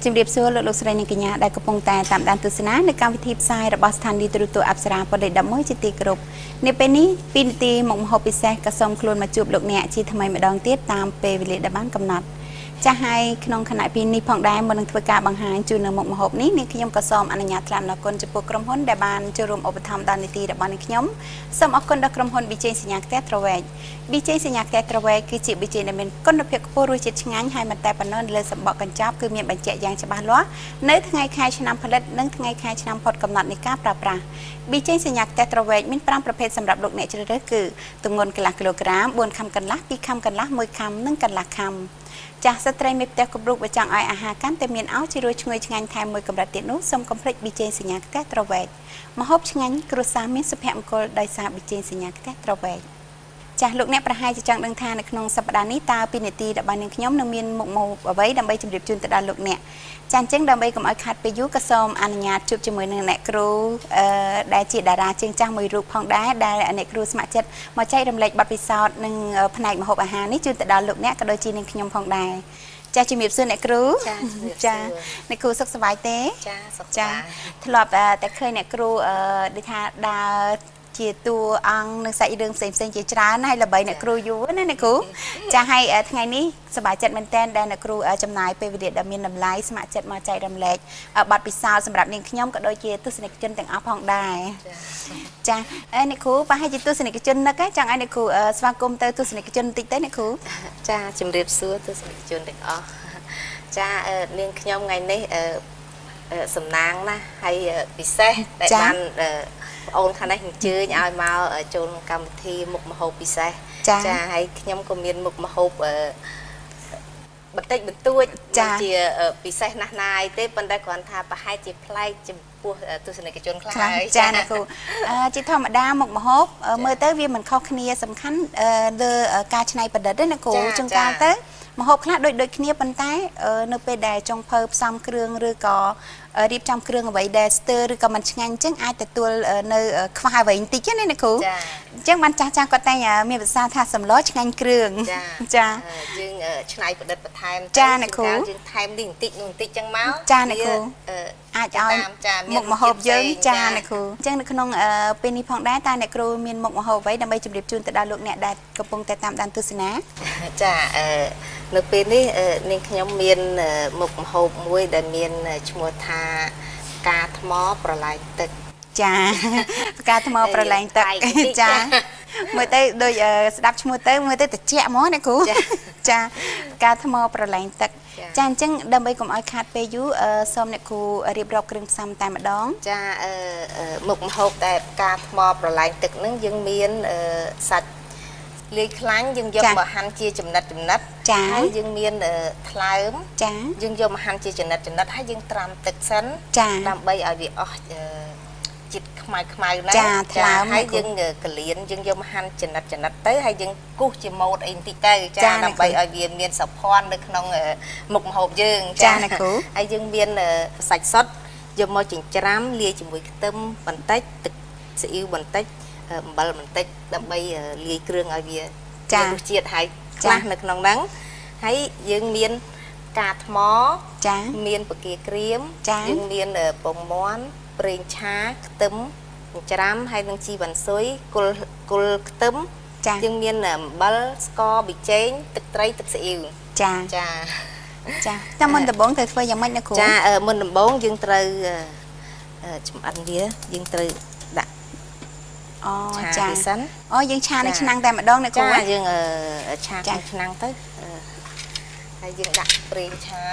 ជំរាបសួរលោកលោកស្រីនិងកញ្ញាដែលកំពុងតែតាមដានទស្សនានៅកម្មវិធីផ្សាយរបស់ស្ថានីយ៍ទូរទស្សន៍អប្សរាប៉ុនលេខ11ជាទីគោរពនាពេលនេះ2នាទីមុខម្ហូបពិសេសក៏សូមខ្លួនមកជួបលោកអ្នកជាថ្មីម្ដងទៀតតាមពេលវេលាដែលបានកំណត់ចាស់ហើយក្នុងខណៈពេលនេះផងដែរមុននឹងធ្វើការបង្ហាញជូននៅមុខម្ហូបនេះនាងខ្ញុំក៏សូមអនុញ្ញាតថ្លែងអំណរគុណចំពោះក្រុមហ៊ុនដែលបានចូលរួមឧបត្ថម្ភដល់នីតិរបស់នាងខ្ញុំសូមអរគុណដល់ក្រុមហ៊ុន BJ សញ្ញាខ្ទះត្រវែក BJ សញ្ញាខ្ទះត្រវែកគឺជា BJ ដែលមានគុណភាពខ្ពស់រសជាតិឆ្ងាញ់ហើយមិនតែប៉ុណ្ណោះលើសម្បកកញ្ចប់គឺមានបញ្ជាក់យ៉ាងច្បាស់លាស់នៅថ្ងៃខែឆ្នាំផលិតនិងថ្ងៃខែឆ្នាំផុតកំណត់នៃការប្រើប្រាស់ BJ សញ្ញាខ្ទះត្រវែកមាន5ប្រភេទសម្រាប់លោកអ្នកជ្រើសរើសគឺទម្ងន់កន្លះគីឡូក្រាម4ខាំកន្លះ2ខាំកន្លះ1ខាំនិងកន្លះខាំចាស់ស្ត្រីមេផ្ទះគ្រប់រូបបើចង់ឲ្យអាហារកាន់តែមានឱជារសឈ្ងុយឆ្ងាញ់ថែមមួយកម្រិតទៀតនោះសូមកុំភ្លេចប៊ីចេងសញ្ញាខ្ទះត្រវែកម្ហូបឆ្ងាញ់គ្រួសារមានសុភមង្គលដោយសារប៊ីចេងសញ្ញាខ្ទះត្រវែកចាស់លោកអ្នកប្រហែលជាចង់ដឹងថានៅក្នុងសប្តាហ៍នេះតើពីនាទីរបស់នាងខ្ញុំនឹងមានមុខម្ហូបអ្វីដើម្បីជម្រាបជូនទៅដល់លោកអ្នកចាអញ្ចឹងដើម្បីកុំឲ្យខាត់ពេលយូរក៏សូមអនុញ្ញាតជួបជាមួយនឹងអ្នកគ្រូដែលជាតារាជើងចាស់មួយរូបផងដែរដែលអ្នកគ្រូស្ម័គ្រចិត្តមកចែករំលែកបទពិសោធន៍និងផ្នែកម្ហូបអាហារនេះជូនទៅដល់លោកអ្នកក៏ដូចជានាងខ្ញុំផងដែរចាជំរាបសួរអ្នកគ្រូចាជំរាបសួរចាអ្នកគ្រូសុខសប្បាយទេចាសុខសប្បាយធ្លាប់តែឃើញអ្នកគ្រូដូចថាដើរជាតួអង្គនិងសាច់រឿងផ្សេងផ្សេងជាច្រើនហើយល្បីអ្នកគ្រូយូរណាអ្នកគ្រូចាហើយថ្ងៃនេះសប្បាយចិត្តមែនទែនដែលអ្នកគ្រូចំណាយពេលវេលាដ៏មានតម្លៃស្ម័គ្រចិត្តមកចែករំលែកបទពិសោធន៍សម្រាប់នាងខ្ញុំក៏ដូចជាទស្សនិកជនទាំងអស់ផងដែរចាអ្នកគ្រូប្រហែលជាទស្សនិកជននឹកចង់ឲ្យអ្នកគ្រូស្វាគមន៍ទៅទស្សនិកជនបន្តិចទៅអ្នកគ្រូចាជំរាបសួរទស្សនិកជនទាំងអស់ចានាងខ្ញុំថ្ងៃនេះសំណាងណាស់ហើយពិសេសដែលបានបងអូនខាងនេះអញ្ជើញឲ្យមកចូលកម្មវិធីមុខម្ហូបពិសេសចាហើយខ្ញុំក៏មានមុខម្ហូបបន្តិចបន្តួចមិនជាពិសេសណាស់ណាយទេប៉ុន្តែគ្រាន់ថាប្រហែលជាប្លែកចំពោះទស្សនិកជនខ្លះហើយចាអ្នកគ្រូជាធម្មតាមុខម្ហូបមើលទៅវាមិនខុសគ្នាសំខាន់លើការច្នៃប្រឌិតទេអ្នកគ្រូជួនកាលទៅម្ហូបខ្លះដូចគ្នាប៉ុន្តែនៅពេលដែលចុងភៅផ្សំគ្រឿងឬក៏រៀបចំគ្រឿងអ្វីដែលស្ទើរឬក៏មិនឆ្ងាញ់អញ្ចឹងអាចទទួលនៅខ្វះអ្វីបន្តិចណាអ្នកគ្រូអញ្ចឹងបានចាស់ចាស់គាត់តែងមានភាសាថាសម្លឆ្ងាញ់គ្រឿងចាយើងច្នៃប្រឌិតបន្ថែមចាអ្នកគ្រូយើងថែមនេះបន្តិចនោះបន្តិចចឹងមកចាអ្នកគ្រូអាចឲ្យមុខម្ហូបយើងចាអ្នកគ្រូអញ្ចឹងនៅក្នុងពេលនេះផងដែរតើអ្នកគ្រូមានមុខម្ហូបអ្វីដើម្បីជម្រាបជូនទៅដល់លោកអ្នកដែលកំពុងតែតាមដានទស្សនាចានៅពេលនេះនាងខ្ញុំមានមុខម្ហូបមួយដែលមានឈ្មោះថាផ្កាថ្មប្រឡែងទឹកចាផ្កាថ្មប្រឡែងទឹកចាមើលទៅដូចស្ដាប់ឈ្មោះទៅមើលទៅត្រជាក់ហ្មងអ្នកគ្រូចាផ្កាថ្មប្រឡែងទឹកចាអញ្ចឹងដើម្បីកុំឲ្យខាតពេលយូរសូមអ្នកគ្រូរៀបរាប់គ្រឿងផ្សំតែម្ដងចាមុខម្ហូបតែផ្កាថ្មប្រឡែងទឹកហ្នឹងយើងមានសាច់លាយខ្លាញ់យើងយកមកហាន់ជាចំណិតចំណិតហើយយើងមានថ្លើមចាយើងយកមកហាន់ជាចំណិតចំណិតហើយយើងត្រាំទឹកសិនដើម្បីឲ្យវាអស់ជាតិខ្មៅខ្មៅណាចាថ្លើមហើយយើងកលៀនយើងយកមកហាន់ចំណិតចំណិតទៅហើយយើងគូសជាម៉ូតអីបន្តិចទៅចាដើម្បីឲ្យវាមានសោភ័ណនៅក្នុងមុខម្ហូបយើងចាអ្នកគ្រូហើយយើងមានសាច់សុទ្ធយកមកចិញ្ច្រាំលាយជាមួយខ្ទឹមបន្តិចទឹកស៊ីអ៊ីវបន្តិចអំបិលបន្តិចដើម្បីលាយគ្រឿងឲ្យវាមានរសជាតិហើយខ្លះនៅក្នុងហ្នឹងហើយយើងមានផ្កាថ្មចាមានពគាក្រៀមយើងមានពងមាន់ប្រេងឆាខ្ទឹមចិញ្ច្រាំហើយនឹងជីវ៉ាន់ស៊ុយគល់ខ្ទឹមយើងមានអំបិលស្ករប៊ីចេងទឹកត្រីទឹកស៊ីអ៊ីវចាចាចាតែមុនដំបូងត្រូវធ្វើយ៉ាងម៉េចណាគ្រូចាមុនដំបូងយើងត្រូវចម្អិនវាយើងត្រូវដាក់អូចាអូយើងឆានៅឆ្នាំងតែម្ដងអ្នកគ្រូចាយើងឆាក្នុងឆ្នាំងទៅហើយយើងដាក់ប្រេងឆា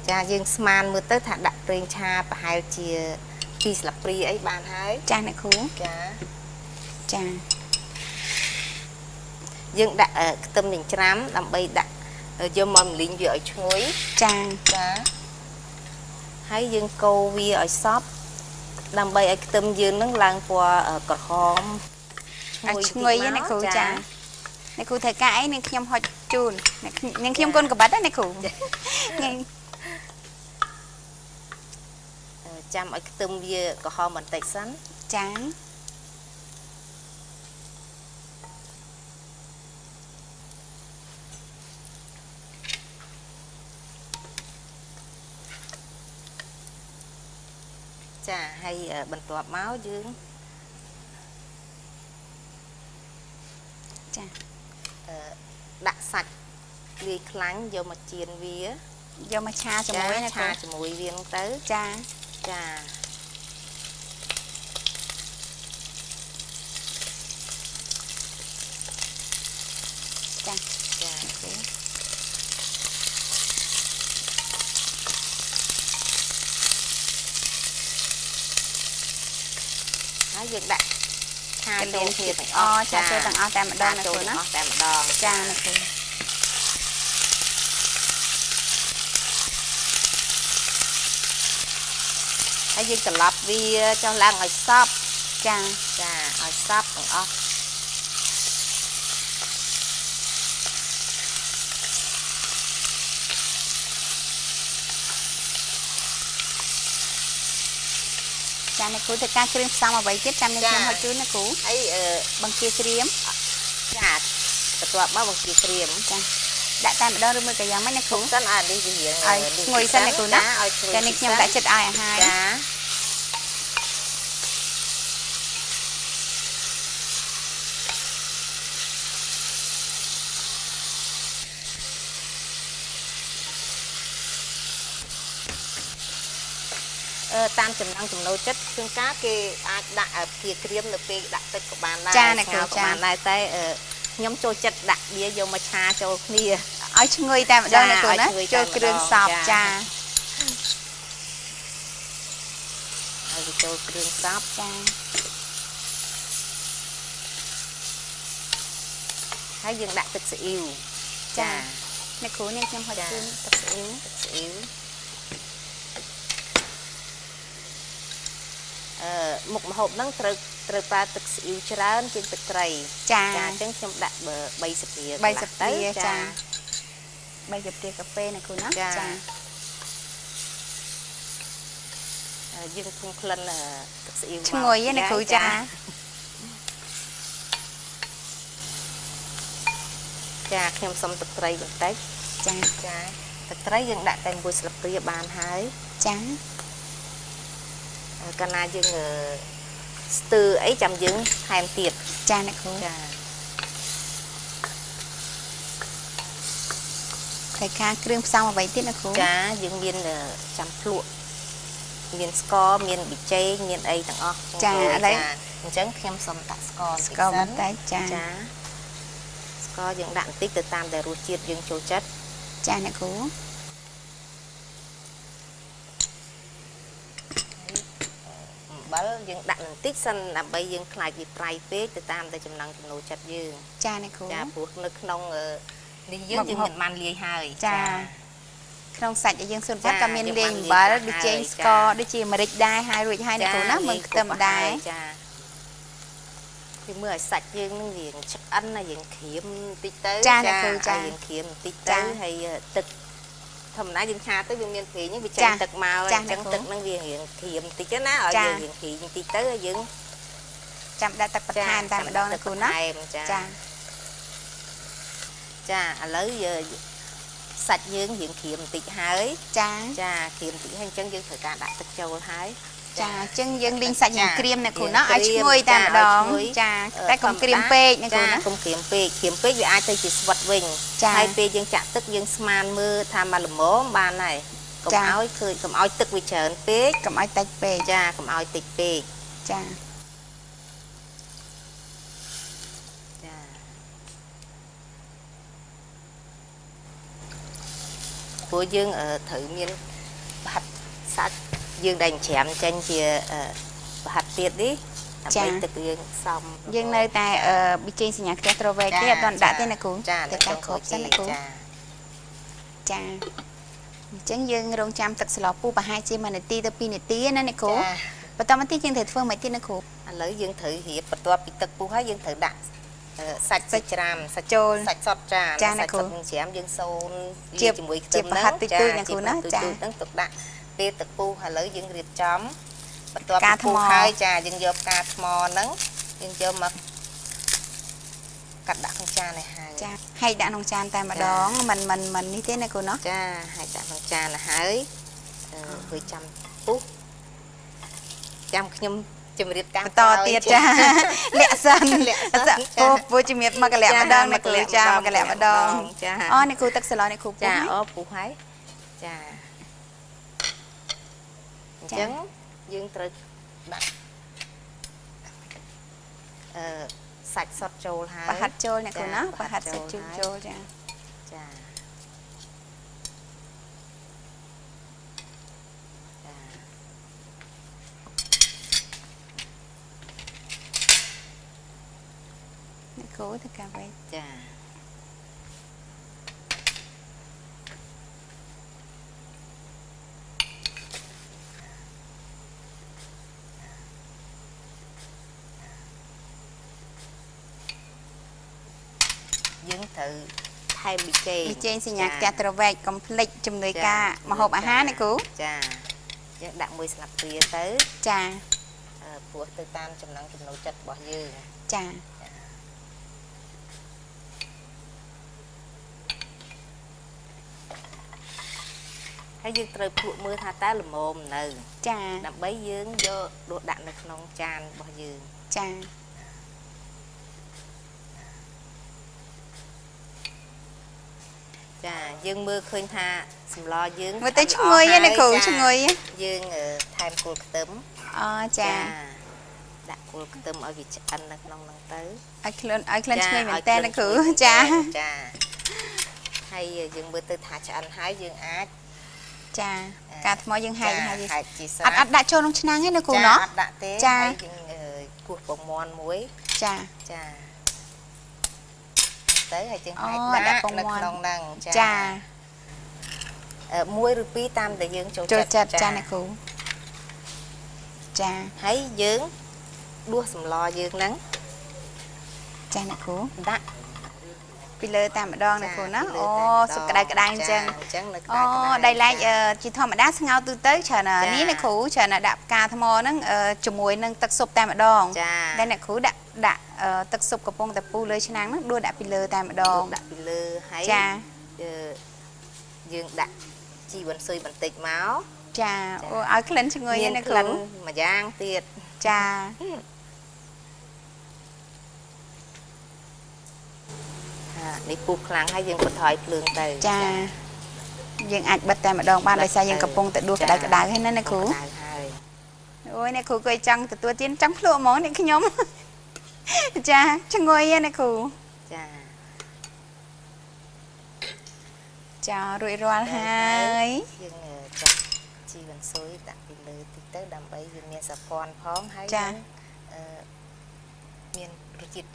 ចាយើងស្មានមើលទៅថាដាក់ប្រេងឆាប្រហែលជា2ស្លាបព្រាអីបានហើយចាអ្នកគ្រូចាចាយើងដាក់ខ្ទឹមចិញ្ច្រាំដើម្បីដាក់យកមកម្លីងវាឲ្យឈ្ងុយចាចាហើយយើងកូរវាឲ្យសព្វដើម្បីឲ្យខ្ទឹមយើងនឹងឡើងពណ៌ក្រហមឈ្ងុយណាអ្នកគ្រូចាអ្នកគ្រូត្រូវការអីនឹងខ្ញុំហុចជូននឹងខ្ញុំកូនកបាត់ណាអ្នកគ្រូចាំឲ្យខ្ទឹមវាក្រហមបន្តិចសិនចា ចាហើយបន្ទាប់មកយើង ចា ដាក់សាច់លាយខ្លាញ់យកមកចៀនវា យកមកឆាជាមួយណា ឆាជាមួយវាហ្នឹងទៅ ចា ចា ចា ចា ហើយយើងដាក់ឆាចូលគ្នាទាំងអស់ ឆាចូលទាំងអស់តែម្ដងណាគ្រូណា តែម្ដង ចាណាគ្រូ ហើយយើងត្រឡប់វាចុះឡើងឲ្យសព្វ ចា ចាឲ្យសព្វទាំងអស់ ចាអ្នកគ្រូធ្វើការគ្រឿងផ្សំអ្វីទៀតចាំនាងខ្ញុំហុចជូនណាគ្រូ ហើយ បង្គាក្រៀម ចាបន្ទាប់មកបង្គាក្រៀម ចាដាក់តែម្ដងឬមួយក៏យ៉ាងម៉េចណាគ្រូ សិនអានេះវារៀង ឲ្យឈ្ងុយសិនណាគ្រូណា ឲ្យឈ្ងុយ ចានេះខ្ញុំដាក់ចិត្តឲ្យអាហារ ចាតាមចំណង់ចំណូលចិត្តជួនកាលគេអាចដាក់ផ្គាក្រៀមនៅពេលដាក់ទឹកក៏បានដែរ ចាអ្នកគ្រូ ក៏បានដែរតែខ្ញុំចូលចិត្តដាក់វាយកមកឆាចូលគ្នា ឲ្យឈ្ងុយតែម្ដងណាគ្រូណាចូលគ្រឿងសព្វចា ឲ្យវាចូលគ្រឿងសព្វ ចា ហើយយើងដាក់ទឹកស៊ីអ៊ីវ ចាអ្នកគ្រូនេះខ្ញុំហុចជូនទឹកស៊ីអ៊ីវ ទឹកស៊ីអ៊ីវមុខម្ហូបហ្នឹងត្រូវប្រើទឹកស៊ីអ៊ីវច្រើនជាងទឹកត្រី ចា ចាអញ្ចឹងខ្ញុំដាក់3ស្លាបព្រា 3ស្លាបព្រាចា3ស្លាបព្រាកាហ្វេណាគ្រូណា ចាយើងធុំក្លិនទឹកស៊ីអ៊ីវ ឈ្ងុយណាគ្រូចា ចាខ្ញុំសុំទឹកត្រីបន្តិច ចា ចាទឹកត្រីយើងដាក់តែ1ស្លាបព្រាបានហើយ ចា កាលណាយើងស្ទើអីចាំយើងថែមទៀត ចាអ្នកគ្រូ ចា ត្រូវការគ្រឿងផ្សំអ្វីទៀតអ្នកគ្រូ ចាយើងមានចាំភ្លក់មានស្ករមានប៊ីចេងមានអីទាំងអស់ ចាឥឡូវ អញ្ចឹងខ្ញុំសុំដាក់ស្ករ ស្ករបន្តិចចា ចាស្ករយើងដាក់បន្តិចទៅតាមដែលរសជាតិយើងចូលចិត្ត ចាអ្នកគ្រូ អំបិលយើងដាក់បន្តិចសិនដើម្បីយើងខ្លាចវាប្រៃពេកទៅតាមតែចំណង់ចំណូលចិត្តយើង ចាអ្នកគ្រូ ចាព្រោះនៅក្នុងនេះយើងមិនបានលាយហើយ ចាក្នុងសាច់ដែលយើងសូនផាត់ក៏មានលាយអំបិលប៊ីចេងស្ករដូចជាម្រេចដែរហើយរួចហើយអ្នកគ្រូណាមើលខ្ទឹមដែរ ចាពីមើលឲ្យសាច់យើងនឹងរៀងឆ្អិនហើយយើងក្រៀមបន្តិចទៅ ចាអ្នកគ្រូចា យើងក្រៀមបន្តិចទៅហើយទឹកធម្មតាយើងឆាទៅវាមានប្រេងវាចេញទឹកមកអញ្ចឹងទឹកហ្នឹងវារៀងក្រៀមបន្តិចណាឲ្យយើងរៀងក្រៀមបន្តិចទៅហើយយើង ចាំដាក់ទឹកបន្ថែមតែម្ដងណាគ្រូណា ចាចាឥឡូវយើងសាច់យើងរៀងក្រៀមបន្តិចហើយ ចា ចាក្រៀមបន្តិចហើយអញ្ចឹងយើងត្រូវការដាក់ទឹកចូលហើយ ចាអញ្ចឹងយើងលីងសាច់យើងក្រៀមណាគ្រូណាឲ្យឈ្ងុយតែម្ដងចាតែកុំក្រៀមពេកណាគ្រូណា កុំក្រៀមពេកក្រៀមពេកវាអាចទៅជាស្វិតវិញហើយពេលយើងចាក់ទឹកយើងស្មានមើលថាមកល្មមបានហើយកុំឲ្យឃើញកុំឲ្យទឹកវាច្រើនពេក កុំឲ្យតិចពេក ចាកុំឲ្យតិចពេក ចា ចាព្រោះយើងត្រូវមានប្រហិតសាច់យើងដែលច្រាមចេញជាប្រហិតទៀតនេះដើម្បីទឹកយើងសំ យើងនៅតែប៊ីចេងសញ្ញាខ្ទះត្រវែកទេអត់ទាន់ដាក់ទេណាគ្រូ ចា តែការគ្របសិនណាគ្រូ ចា ចាអញ្ចឹងយើងរងចាំទឹកស្លពុះប្រហែលជា1នាទីទៅ2នាទីណាអ្នកគ្រូបន្តមកទៀតយើងត្រូវធ្វើម៉េចទៀតណាគ្រូ ឥឡូវយើងត្រូវរៀបបន្ទាប់ពីទឹកពុះហើយយើងត្រូវដាក់សាច់ច្រាមសាច់ ចូល សាច់សុតចាសាច់សុតយើងច្រាមយើងសូនជាមួយខ្ទឹម ហ្នឹងប្រហិតតិចតួចណាគ្រូណា ចាហ្នឹងទុកដាក់ពេលទឹកពុះឥឡូវយើងរៀបចំបន្ទាប់ពីពុះហើយចាយើងយកផ្កាថ្មហ្នឹងយើងយកមកកាត់ដាក់ក្នុងចាននេះហើយ ចាហើយដាក់ក្នុងចានតែម្ដងមិនមិនមិននេះទេណាគ្រូណា ចាហើយដាក់ក្នុងចានទៅហើយធ្វើចាំពុះ ចាំខ្ញុំជំរាបតាម បន្តទៀតចាលាក់សិនពូពូជំរាបមកកលៈម្ដងអ្នកគ្រូចាមកកលៈម្ដង ចា អូអ្នកគ្រូទឹកសឡអ្នកគ្រូពុះ ចាអូពុះហើយចាអញ្ចឹងយើងត្រូវដាក់អឺសាច់សុតចូលហើយ ប្រហិតចូលអ្នកគ្រូណាប្រហិតសាច់ជូរចូលចា ចា អ្នកគ្រូធ្វើការវិញ ចាយើងត្រូវថែមប៊ីចេង ប៊ីចេងសញ្ញាខ្ទះត្រវែកកុំភ្លេចជំនួយការម្ហូបអាហារអ្នកគ្រូ ចាយើងដាក់មួយស្លាបព្រាទៅ ចា ព្រោះទៅតាមចំណង់ចំណូលចិត្តរបស់យើង ចា ហើយយើងត្រូវភ្លក់មើលថាតើល្មមនៅ ចា ដើម្បីយើងយកដួសដាក់នៅក្នុងចានរបស់យើង ចា ចាយើងមើលឃើញថាសម្លយើង មើលទៅឈ្ងុយណាគ្រូឈ្ងុយ យើងថែមគល់ខ្ទឹម អូចា ដាក់គល់ខ្ទឹមឲ្យវាឆ្អិននៅក្នុងហ្នឹងទៅ ឲ្យខ្លួនឲ្យក្លិនឈ្ងុយមែនតើណាគ្រូចា ចាហើយយើងមើលទៅថាឆ្អិនហើយយើងអាច ចាការថ្មយើងហែកហើយ ហែកជា អត់អត់ដាក់ចូលក្នុងឆ្នាំងទេណាគ្រូណោះ អត់ដាក់ទេហើយយើងគោះពងមាន់មួយ ចា ចាទៅហើយយើងហែកដាក់នៅក្នុងហ្នឹង ចា មួយឬពីរតាមដែលយើងចូលចិត្ត ចាអ្នកគ្រូចា ហើយយើងដួសសម្លយើងហ្នឹង ចាអ្នកគ្រូ ដាក់ ពីលើតាមម្ដងអ្នកគ្រូណាអូស៊ុបក្តៅក្តៅអញ្ចឹង អូ ដៃឡែកជាធម្មតាស្ងោរទូទៅច្រើននេះអ្នកគ្រូច្រើនដាក់ផ្កាថ្មហ្នឹងជាមួយនឹងទឹកស៊ុបតែម្ដងតែអ្នកគ្រូដាក់ដាក់ទឹកស៊ុបកំពុងតែពុះលើឆ្នាំងហ្នឹងដួសដាក់ពីលើតែម្ដង ដាក់ពីលើហើយ ចា យើងដាក់ជីវ៉ាន់ស៊ុយបន្តិចមក ចាអូឲ្យក្លិនឈ្ងុយណាគ្រូ ក្លិនមួយយ៉ាងទៀត ចា នេះពុះខ្លាំងហើយយើងបន្ថយភ្លើងទៅ ចាយើងអាចបិទតែម្ដងបានដោយសារយើងកំពុងតែដួសក្តៅក្តៅហើយណាអ្នកគ្រូអូយអ្នកគ្រូក៏ចង់ទទួលទានចង់ភ្លក់ហ្មងអ្នកខ្ញុំចាឈ្ងុយណាអ្នកគ្រូ ចា ចារួចរាល់ហើយ យើងចាក់ជីវ៉ាន់ស៊ុយដាក់ពីលើតិចទៅដើម្បីវាមានសភ័នផងហើយ ចាមានរសជាតិ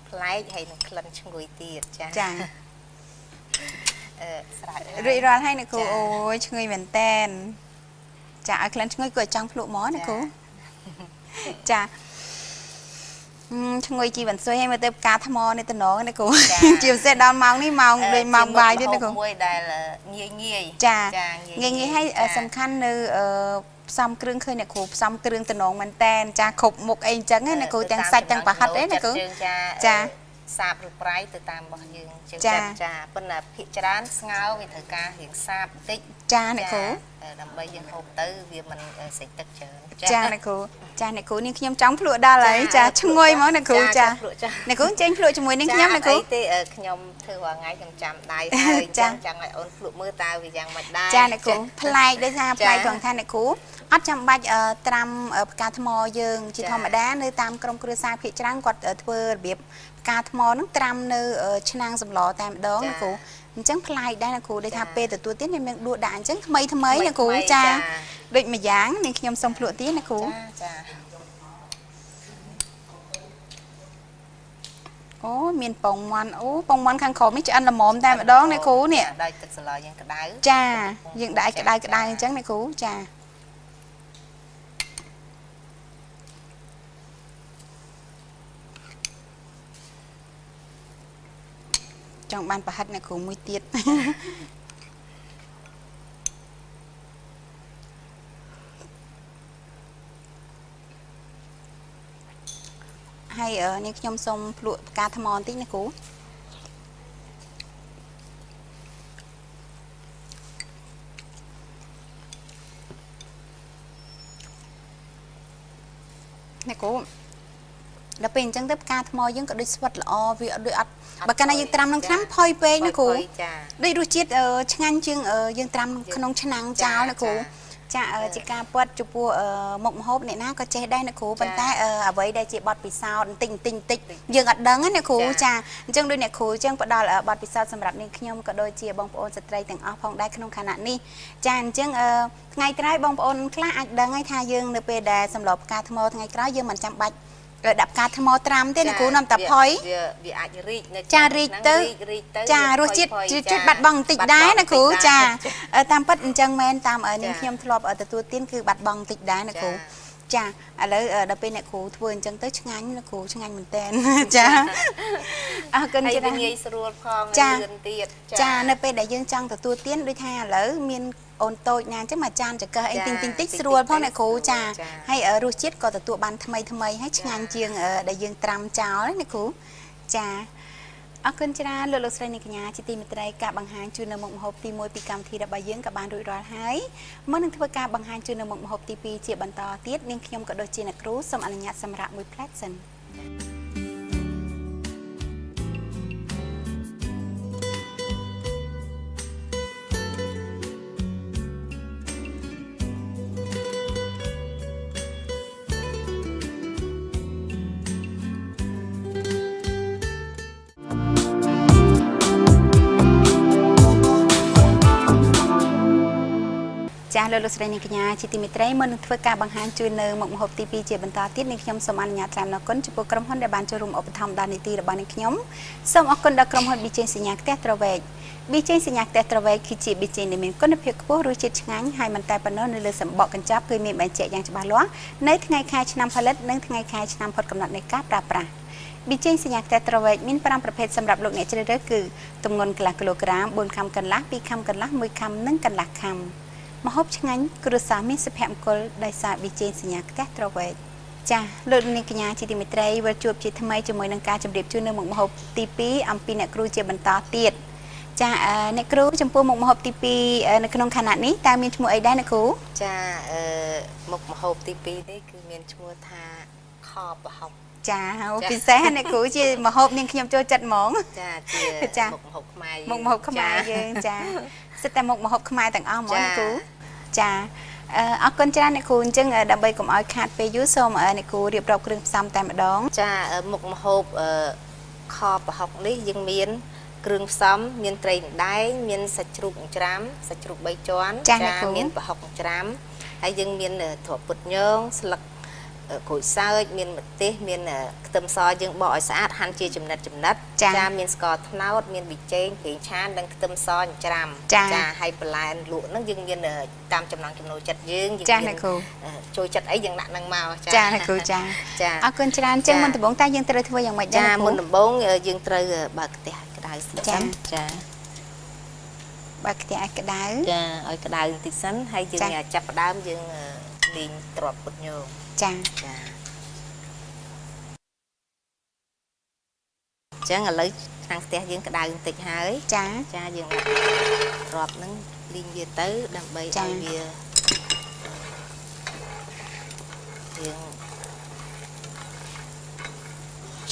ប្លែកហើយនឹងក្លិនឈ្ងុយទៀតចា ចា ស្រេច រួចរាល់ហើយអ្នកគ្រូអូយឈ្ងុយមែនតែនចាឲ្យក្លិនឈ្ងុយគួរឲ្យចង់ភ្លក់ហ្មងអ្នកគ្រូចាឈ្ងុយជីវ៉ាន់ស៊ុយហើយមើលទៅផ្កាថ្មនេះតំណងអ្នកគ្រូជាពិសេសដល់ម៉ោងនេះម៉ោងដូចម៉ោងបាយទៀតអ្នកគ្រូ មួយដែលងាយងាយ ចាងាយងាយហើយសំខាន់នៅផ្សំគ្រឿងឃើញអ្នកគ្រូផ្សំគ្រឿងតំណងមែនតែនចាគ្រប់មុខអីអញ្ចឹងណាអ្នកគ្រូទាំងសាច់ទាំងប្រហិតអីអ្នកគ្រូ ចាសាបឬប្រៃទៅតាមរបស់យើងជើងចិត្តចាប៉ុន្តែភាគច្រើនស្ងោរវាត្រូវការរៀងសាបបន្តិច ចាអ្នកគ្រូ ដើម្បីយើងហូបទៅវាមិនស្រេចទឹកច្រើន ចាអ្នកគ្រូចាអ្នកគ្រូនេះខ្ញុំចង់ភ្លក់ដល់ហើយចាឈ្ងុយហ្មងអ្នកគ្រូចាអ្នកគ្រូចេញភ្លក់ជាមួយនឹងខ្ញុំអ្នកគ្រូ ទេខ្ញុំធ្វើរាល់ថ្ងៃខ្ញុំចាំដៃហើយចង់ឲ្យអូនភ្លក់មើលតើវាយ៉ាងម៉េចដែរ ចាអ្នកគ្រូប្លែកដោយសារប្លែកត្រង់ថាអ្នកគ្រូអត់ចាំបាច់ត្រាំផ្កាថ្មយើងជាធម្មតានៅតាមក្រុមគ្រួសារភាគច្រើនគាត់ធ្វើរបៀបផ្កាថ្មហ្នឹងត្រាំនៅឆ្នាំងសម្លតែម្ដងអ្នកគ្រូអញ្ចឹងប្លែកដែរអ្នកគ្រូដូចថាពេលទទួលទានយើងមានដួសដាក់អញ្ចឹងថ្មីថ្មីអ្នកគ្រូចាដូចម្យ៉ាងនាងខ្ញុំសូមភ្លក់ទៀតអ្នកគ្រូ ចា អូមានពងមាន់អូពងមាន់ខាងក្រោមនេះឆ្អិនល្មមតែម្ដងអ្នកគ្រូនេះ ដោយទឹកសម្លយើងក្តៅ ចាយើងដាក់ក្តៅក្តៅអញ្ចឹងអ្នកគ្រូចាចង់បានប្រហិតអ្នកគ្រូមួយទៀតហើយនេះខ្ញុំសូមភ្លក់ផ្កាថ្មបន្តិចណាគ្រូ អ្នកគ្រូដល់ពេលអញ្ចឹងទៅផ្កាថ្មយើងក៏ដូចស្វិតល្អវាដូចអត់បើកាលណាយើងត្រាំក្នុងឆ្នាំផុយពេកណាគ្រូដូចរសជាតិឆ្ងាញ់ជាងយើងត្រាំក្នុងឆ្នាំងចោលណាគ្រូចាជាការពាត់ចំពោះមុខម្ហូបអ្នកណាក៏ចេះដែរអ្នកគ្រូប៉ុន្តែអ្វីដែលជាបទពិសោធន៍បន្តិចបន្តិចបន្តិចយើងអត់ដឹងណាអ្នកគ្រូចាអញ្ចឹងដូចអ្នកគ្រូអញ្ចឹងផ្ដល់បទពិសោធន៍សម្រាប់នាងខ្ញុំក៏ដូចជាបងប្អូនស្ត្រីទាំងអស់ផងដែរក្នុងខណៈនេះចាអញ្ចឹងថ្ងៃក្រោយបងប្អូនខ្លះអាចដឹងហើយថាយើងនៅពេលដែលសម្លផ្កាថ្មថ្ងៃក្រោយយើងមិនចាំបាច់ដាក់ផ្កាថ្មត្រាំទេអ្នកគ្រូនាំតែផុយ វាអាចរីកនៅចារីកទៅចារសជាតិជាតិបាត់បង់បន្តិចដែរណាគ្រូចាតាមពិតអញ្ចឹងមែនតាមនាងខ្ញុំធ្លាប់ទទួលទានគឺបាត់បង់បន្តិចដែរណាគ្រូចាឥឡូវដល់ពេលអ្នកគ្រូធ្វើអញ្ចឹងទៅឆ្ងាញ់អ្នកគ្រូឆ្ងាញ់មែនតើចាអរគុណច្រើនងាយស្រួលផងលឿនទៀតចានៅពេលដែលយើងចង់ទទួលទានដូចថាឥឡូវមានអូនតូចណាអញ្ចឹងមួយចានចង្កឹះអីទិញតិចស្រួលផងអ្នកគ្រូចាហើយរសជាតិក៏ទទួលបានថ្មីថ្មីហើយឆ្ងាញ់ជាងដែលយើងត្រាំចោលណាគ្រូចាអរគុណច្រើនលោកលោកស្រីអ្នកកញ្ញាជាទីមេត្រីការបង្ហាញជូននៅមុខម្ហូបទី1ពីកម្មវិធីរបស់យើងក៏បានរួចរាល់ហើយមុននឹងធ្វើការបង្ហាញជូននៅមុខម្ហូបទី2ជាបន្តទៀតនាងខ្ញុំក៏ដូចជាអ្នកគ្រូសូមអនុញ្ញាតសម្រាប់មួយផ្លែសិនចាស់លោកលោកស្រីអ្នកកញ្ញាជាទីមេត្រីមុននឹងធ្វើការបង្ហាញជូននៅមុខម្ហូបទី2ជាបន្តទៀតនាងខ្ញុំសូមអនុញ្ញាតថ្លែងអំណរគុណចំពោះក្រុមហ៊ុនដែលបានចូលរួមឧបត្ថម្ភដល់នីតិរបស់នាងខ្ញុំសូមអរគុណដល់ក្រុមហ៊ុនប៊ីចេងសញ្ញាផ្ទះត្រវែកប៊ីចេងសញ្ញាផ្ទះត្រវែកគឺជាប៊ីចេងដែលមានគុណភាពខ្ពស់រសជាតិឆ្ងាញ់ហើយមិនតែប៉ុណ្ណោះនៅលើសម្បកកញ្ចប់គឺមានបញ្ជាក់យ៉ាងច្បាស់លាស់នៅថ្ងៃខែឆ្នាំផលិតនិងថ្ងៃខែឆ្នាំផុតកំណត់នៃការប្រើប្រាស់ប៊ីចេងសញ្ញាផ្ទះត្រវែកមាន5ប្រភេទសម្រាប់លោកអ្នកជ្រើសរើសគឺទម្ងន់កន្លះគីឡូក្រាម4ខាំកន្លះ2ខាំកន្លះ1ខាំនិងកន្លះខាំម្ហូបឆ្ងាញ់គ្រួសារមានសុភមង្គលដោយសារប៊ីចេងសញ្ញាផ្ទះត្រវែកចាស់លោកនាងកញ្ញាជាទីមេត្រីវិលជួបជាថ្មីជាមួយនឹងការជម្រាបជូននៅមុខម្ហូបទី2អំពីអ្នកគ្រូជាបន្តទៀតចាអ្នកគ្រូចំពោះមុខម្ហូបទី2នៅក្នុងខណៈនេះតើមានឈ្មោះអីដែរអ្នកគ្រូចាមុខម្ហូបទី2នេះគឺមានឈ្មោះថាខប្រហុកចាពិសេសអ្នកគ្រូជាម្ហូបនាងខ្ញុំចូលចិត្តហ្មងចាជាមុខម្ហូបខ្មែរមុខម្ហូបខ្មែរយើងចាសិតតែមុខម្ហូបខ្មែរទាំងអស់ហ្មងអ្នកគ្រូចាអរគុណច្រើនអ្នកគ្រូអញ្ចឹងដើម្បីកុំឲ្យខាតពេលយូរសូមអ្នកគ្រូរៀបរាប់គ្រឿងផ្សំតែម្ដងចាមុខម្ហូបខប្រហុកនេះយើងមានគ្រឿងផ្សំមានត្រីដណ្ដែងមានសាច់ជ្រូកច្រាំសាច់ជ្រូក3ជាន់ចាមានប្រហុកច្រាំហើយយើងមានទ្រាប់ពុតញងស្លឹកក្រូចសើចមានម្ទេសមានខ្ទឹមសយើងបកឲ្យស្អាតហាន់ជាចំណិតចំណិតចាមានស្ករត្នោតមានប៊ីចេងប្រេងឆានិងខ្ទឹមសច្រាំចាហើយបន្លែលក់ហ្នឹងយើងមានតាមចំណង់ចំណូលចិត្តយើងចាអ្នកគ្រូចូលចិត្តអីយើងដាក់ហ្នឹងមកចាអ្នកគ្រូចាអរគុណច្រើនចឹងមុនដំបូងតើយើងត្រូវធ្វើយ៉ាងម៉េចដែរចាមុនដំបូងយើងត្រូវបើកខ្ទះឲ្យក្តៅសិនចាបើកខ្ទះឲ្យក្តៅចាឲ្យក្តៅបន្តិចសិនហើយយើងចាប់ផ្ដើមយើងលីងទ្រាប់ពុតញងចាចាអញ្ចឹងឥឡូវឆ្នាំងខ្ទះយើងក្តៅបន្តិចហើយចាចាយើងដាក់ទ្រាប់ហ្នឹងលីងវាទៅដើម្បីឲ្យវាយើង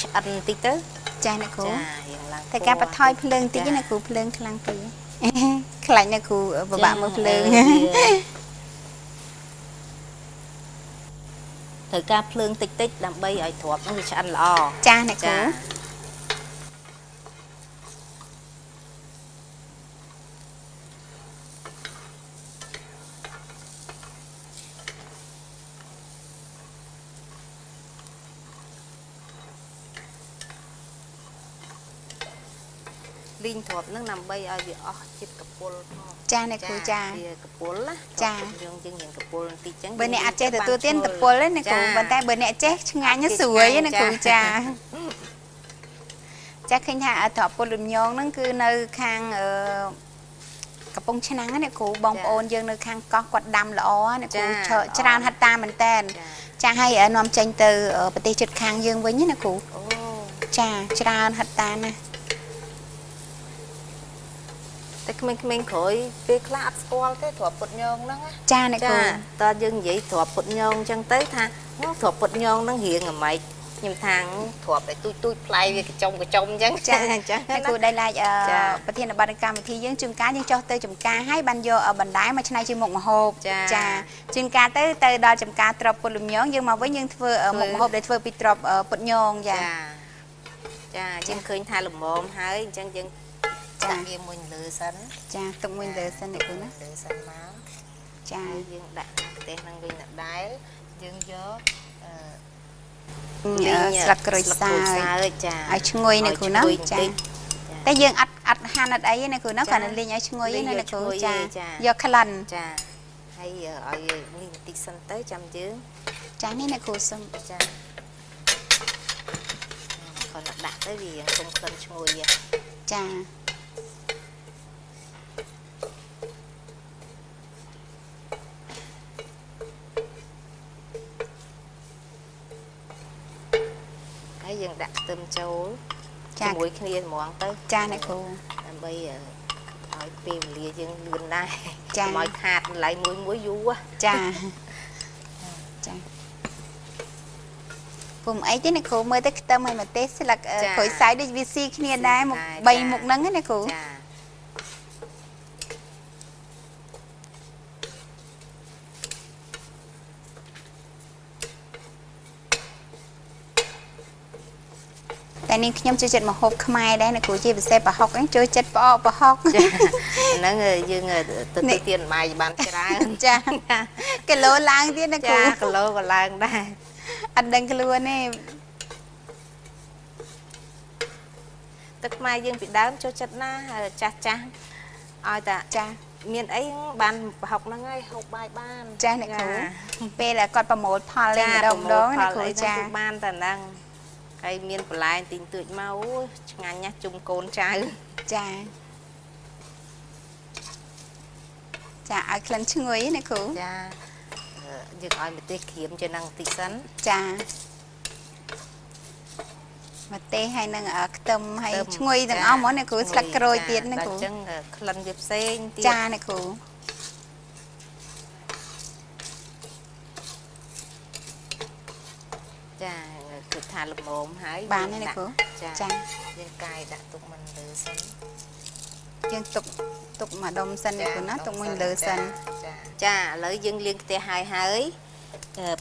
ឆ្អិនបន្តិចទៅចាអ្នកគ្រូចាយើងឡើងតែការបថយភ្លើងតិចណាគ្រូភ្លើងខ្លាំងពេកខ្លាចអ្នកគ្រូពិបាកមើលភ្លើង ត្រូវការភ្លើងតិចតិចដើម្បីឲ្យទ្រាប់នោះវាឆ្អិនល្អចាអ្នកគ្រូ លីងទ្រាប់នឹងដើម្បីឲ្យវាអស់ជាតិកពុលផងចាអ្នកគ្រូចាវាកពុលណាចាយើងយើងមានកពុលបន្តិចចឹងបើអ្នកអត់ចេះទទួលទានកពុលទេអ្នកគ្រូប៉ុន្តែបើអ្នកចេះឆ្ងាញ់ស្រួយណាគ្រូចាចាឃើញថាទ្រាប់ពុលលំញងហ្នឹងគឺនៅខាងកំពង់ឆ្នាំងណាអ្នកគ្រូបងប្អូនយើងនៅខាងកោះគាត់ដាំល្អអ្នកគ្រូច្រើនហិតតាមែនតែនចាឲ្យនាំចេញទៅប្រទេសជិតខាងយើងវិញណាគ្រូចាច្រើនហិតតាណា តែក្មេងៗក្រោយពេលខ្លះអត់ស្គាល់ទេទ្រាប់ពុតញងហ្នឹង ចាអ្នកគ្រូ តើយើងនិយាយទ្រាប់ពុតញងអញ្ចឹងទៅថាទ្រាប់ពុតញងហ្នឹងរៀងអាម៉េចខ្ញុំថាទ្រាប់តែទូចទូចផ្លែវាកញ្ចុំកញ្ចុំអញ្ចឹង ចាអញ្ចឹងអ្នកគ្រូដែលឡែកប្រធានបទកម្មវិធីយើងជួនកាលយើងចុះទៅចំការហើយបានយកបន្លែមកច្នៃជាមុខម្ហូបចាជួនកាលទៅទៅដល់ចំការទ្រាប់ពុតលំញងយើងមកវិញយើងធ្វើមុខម្ហូបដែលធ្វើពីទ្រាប់ពុតញងចា ចាយើងឃើញថាល្មមហើយអញ្ចឹងយើងចាក់វាមួយលើសិន ចាទុកមួយលើសិនអ្នកគ្រូណា លើសិនមកចាយើងដាក់ខ្ទះនឹងវិញដដែលយើងយក ស្លឹកក្រូចសើច ចា ឲ្យឈ្ងុយអ្នកគ្រូណាចាតែយើងអត់អត់ហាន់អត់អីទេអ្នកគ្រូណាគ្រាន់តែលីងឲ្យឈ្ងុយណាអ្នកគ្រូចាយកក្លិន ចាហើយឲ្យនេះបន្តិចសិនទៅចាំយើង ចានេះអ្នកគ្រូសុំ ចាគ្រាន់តែដាក់ទៅវារៀងគុំក្លិនឈ្ងុយ ចា ហើយយើងដាក់ខ្ទឹមចូលជាមួយគ្នាហ្មងទៅ ចាអ្នកគ្រូ ដើម្បីឲ្យពេលវេលាយើងលឿនដែរកុំឲ្យខាតកន្លែងមួយមួយយូរ ចាចាពុំអីទេអ្នកគ្រូមើលទៅខ្ទឹមហើយម្ទេសស្លឹកក្រូចសើចដូចវាស៊ីគ្នាដែរមុខ3មុខហ្នឹងណាអ្នកគ្រូ ចា តែនាងខ្ញុំចូលចិត្តម្ហូបខ្មែរដែរអ្នកគ្រូជាពិសេសប្រហុកហ្នឹងចូលចិត្តផ្អកប្រហុក ហ្នឹងយើងទៅទៀនបាយបានច្រើន ចាគីឡូឡើងទៀតអ្នកគ្រូ ចាគីឡូក៏ឡើងដែរ អត់ដឹងខ្លួនទេ ទឹកខ្មែរយើងពីដើមចូលចិត្តណាស់ចាស់ចាស់ឲ្យតា ចា មានអីបានប្រហុកហ្នឹងហើយហូបបាយបាន ចាអ្នកគ្រូពេលគាត់ប្រមូលផលលេងម្ដងម្ដងអ្នកគ្រូចា បានតែហ្នឹងហើយមានបន្លែទីងទួចមកឆ្ងាញ់ណាស់ជុំកូនចៅ ចាចាឲ្យក្លិនឈ្ងុយណាគ្រូ ចាយើងឲ្យម្ទេសក្រៀមជានឹងបន្តិចសិន ចាម្ទេសហើយនឹងខ្ទឹមហើយឈ្ងុយទាំងអស់ហ្មងណាគ្រូស្លឹកក្រូចទៀតណាគ្រូ អញ្ចឹងក្លិនវាផ្សេងទៀត ចាណាគ្រូ ចាគឺថាល្មមហើយ បានទេអ្នកគ្រូ ចាយើងកាយដាក់ទុកមិនលើសិន យើងទុកទុកមួយដុំសិនអ្នកគ្រូណាទុកមួយលើសិន ចាឥឡូវយើងលាងខ្ទះហើយហើយ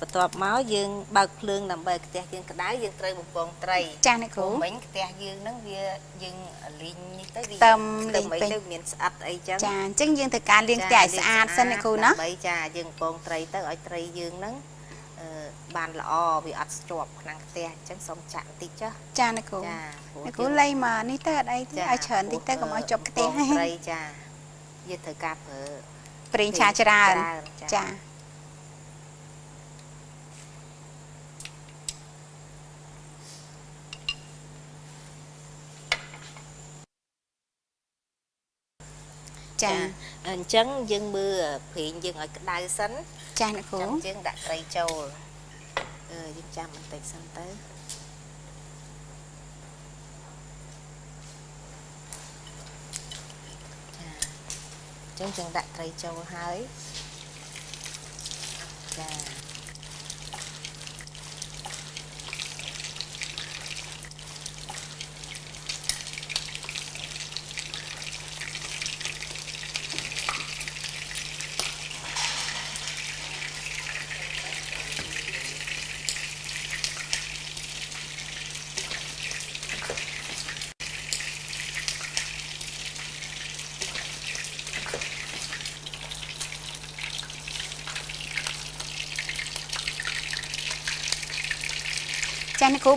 បន្ទាប់មកយើងបើកភ្លើងដើម្បីខ្ទះយើងក្តៅយើងត្រូវបំពងត្រី ចាអ្នកគ្រូ មិញខ្ទះយើងហ្នឹងវាយើងលីងនេះទៅវា ខ្ទឹមលីងពេក ទៅមានស្អិតអីចឹង ចាអញ្ចឹងយើងត្រូវការលាងខ្ទះឲ្យស្អាតសិនអ្នកគ្រូណា ដើម្បីចាយើងបំពងត្រីទៅឲ្យត្រីយើងហ្នឹងបានល្អវាអត់ជាប់ក្នុងផ្ទះអញ្ចឹងសូមចាក់បន្តិចចុះ ចាអ្នកគ្រូអ្នកគ្រូលៃមកនេះទៅអត់អីទេឲ្យច្រើនតិចទៅកុំឲ្យជាប់ផ្ទះ ត្រីចាយើងត្រូវការប្រើ ប្រេងឆាច្រើន ចាចា អញ្ចឹងយើងមើលប្រេងយើងឲ្យក្តៅសិន ចាអ្នកគ្រូ ចាំយើងដាក់ត្រីចូលយើងចាំបន្តិចសិនទៅចាអញ្ចឹងយើងដាក់ត្រីចូលហើយចា ចាអ្នកគ្រូ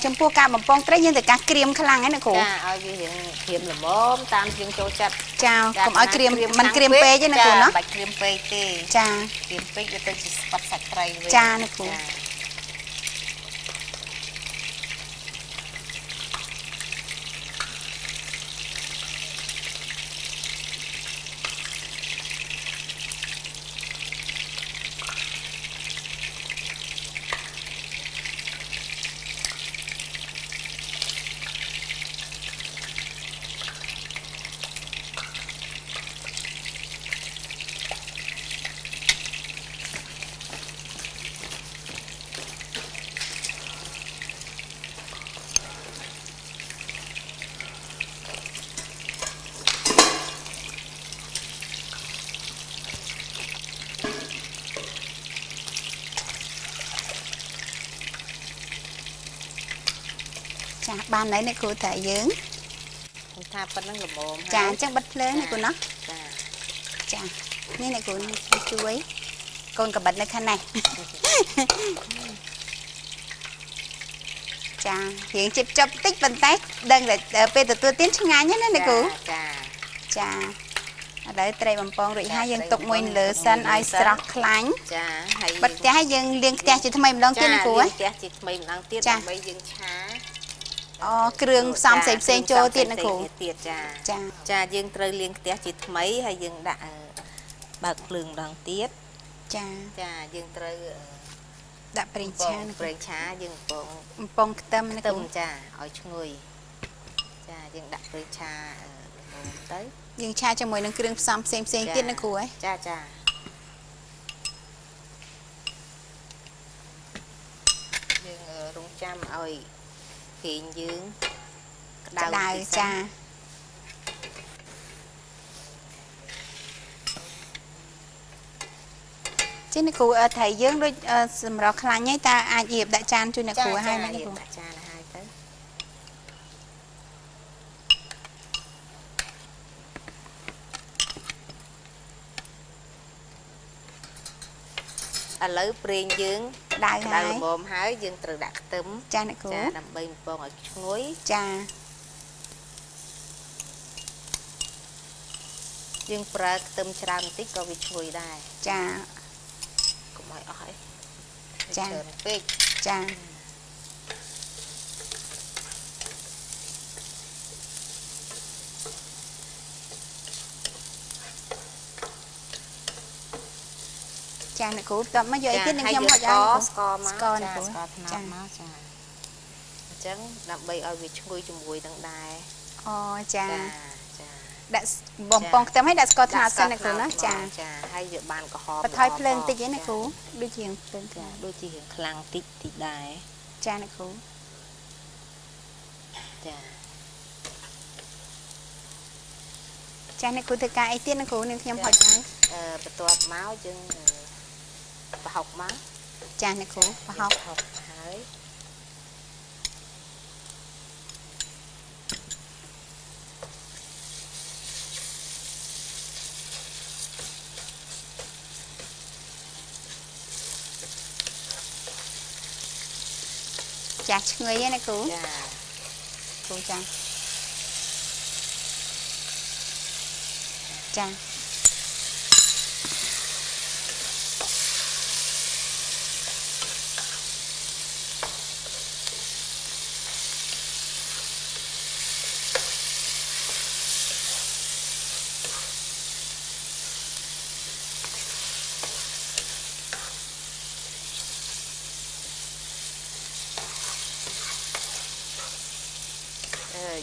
ចំពោះការបំពងត្រីយើងត្រូវការក្រៀមខ្លាំងហ្នឹងអ្នកគ្រូ ចាឲ្យវារៀងក្រៀមល្មមតាមយើងចូលចិត្ត ចាកុំឲ្យក្រៀមមិនក្រៀមពេកទេអ្នកគ្រូណា បាច់ក្រៀមពេកទេ ចា ក្រៀមពេកវាទៅជាស្បត់សាច់ត្រីវិញ ចាអ្នកគ្រូ ចាបានហើយអ្នកគ្រូតែយើង ខ្ញុំថាប៉ុណ្្នឹងល្មម ចាអញ្ចឹងបិទភ្លើងអ្នកគ្រូណោះ ចា ចានេះអ្នកគ្រូជួយកូនកបិតនៅខាងនេះចារៀងជិបចប់តិចប៉ុន្តែដឹងតែពេលទទួលទានឆ្ងាញ់ណាអ្នកគ្រូ ចា ចាឥឡូវត្រីបំពងរួចហើយយើងទុកមួយលើសិនឲ្យស្រស់ខ្លាញ់ ចាហើយ បិទផ្ទះហើយយើងលាងខ្ទះជាថ្មីម្ដងទៀតអ្នកគ្រូ លាងខ្ទះជាថ្មីម្ដងទៀតដើម្បីយើងឆា អូគ្រឿងផ្សំផ្សេងផ្សេងចូលទៀតអ្នកគ្រូ ទៀតចា ចា ចាយើងត្រូវលាងខ្ទះជាថ្មីហើយយើងដាក់បើកភ្លើងម្ដងទៀត ចា ចាយើងត្រូវ ដាក់ប្រេងឆា ប្រេងឆាយើង បំពងខ្ទឹម ខ្ទឹមចាឲ្យឈ្ងុយចាយើងដាក់ប្រេងឆាល្មមទៅ យើងឆាជាមួយនឹងគ្រឿងផ្សំផ្សេងផ្សេងទៀតណាគ្រូហ៎ ចាចាយើងរងចាំឲ្យប្រេងយើងក្តៅ ចាចេះអ្នកគ្រូថៃយើងដូចសម្រស់ខ្លាញ់ហើយតើអាចរៀបដាក់ចានជួយអ្នកគ្រូហើយណាអ្នកគ្រូ ដាក់ចានហើយទៅឥឡូវប្រេងយើង ក្តៅហើយ ល្មមហើយយើងត្រូវដាក់ខ្ទឹម ចាអ្នកគ្រូ ចាដើម្បីបំពងឲ្យឈ្ងុយ ចា យើងប្រើខ្ទឹមច្រើនបន្តិចក៏វាឈ្ងុយដែរ ចា កុំឲ្យអស់អី ចា ច្រើនពេក ចាចាអ្នកគ្រូតមកយកអីទៀតនឹងខ្ញុំហុចឲ្យ ស្ករមក ស្ករអ្នកគ្រូ ស្ករត្នោតមកចាអញ្ចឹងដើម្បីឲ្យវាឈ្ងុយជាមួយនឹងដែរ អូចា ចា ដាក់បំពងខ្ទឹមឲ្យដាក់ស្ករត្នោតសិនអ្នកគ្រូណាចា ចាហើយវាបានក្រហម បន្ថយភ្លើងតិចឯណាគ្រូដូចជាភ្លើង ចាដូចជារៀងខ្លាំងតិចតិចដែរ ចាអ្នកគ្រូ ចា ចាអ្នកគ្រូធ្វើការអីទៀតអ្នកគ្រូនឹងខ្ញុំហុចហើយ បន្ទាប់មកយើងប្រហុកមក ចាអ្នកគ្រូប្រហុក ហើយ ចាឈ្ងុយហ្នឹងណាគ្រូ ចា គ្រូចាចា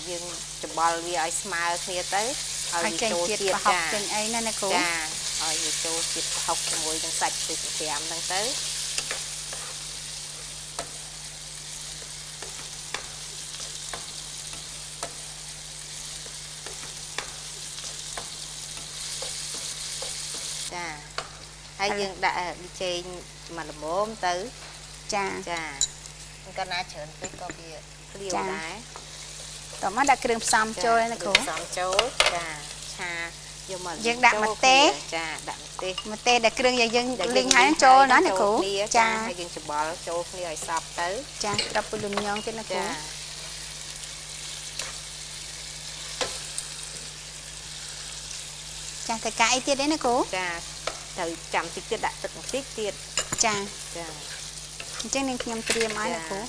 យើងច្បល់វាឲ្យស្មើគ្នាទៅ ឲ្យវាចូលជាតិប្រហុកចេញអីណាណាគ្រូ ចាឲ្យវាចូលជាតិប្រហុកជាមួយនឹងសាច់ទឹកក្រាមហ្នឹងទៅចាហើយយើងដាក់ប៊ីចេងមួយល្មមទៅ ចា ចាកាលណាច្រើនពេកក៏វាក្លៀវដែរ តោះមកដាក់គ្រឿងផ្សំចូលណាគ្រូ ផ្សំចូលចាឆាយកមក យើងដាក់ម្ទេស ចាដាក់ម្ទេស ម្ទេសដែលគ្រឿងយើងលីងហើយចូលណាអ្នកគ្រូ ចាហើយយើងច្បល់ចូលគ្នាឲ្យសព្វទៅ ចាត្រប់ពូលំញងទៀតណាគ្រូចាតែកាអីទៀតទេណាគ្រូ ចាត្រូវចាំតិចទៀតដាក់ទឹកបន្តិចទៀត ចា ចា អញ្ចឹងនាងខ្ញុំត្រៀមឲ្យណាគ្រូ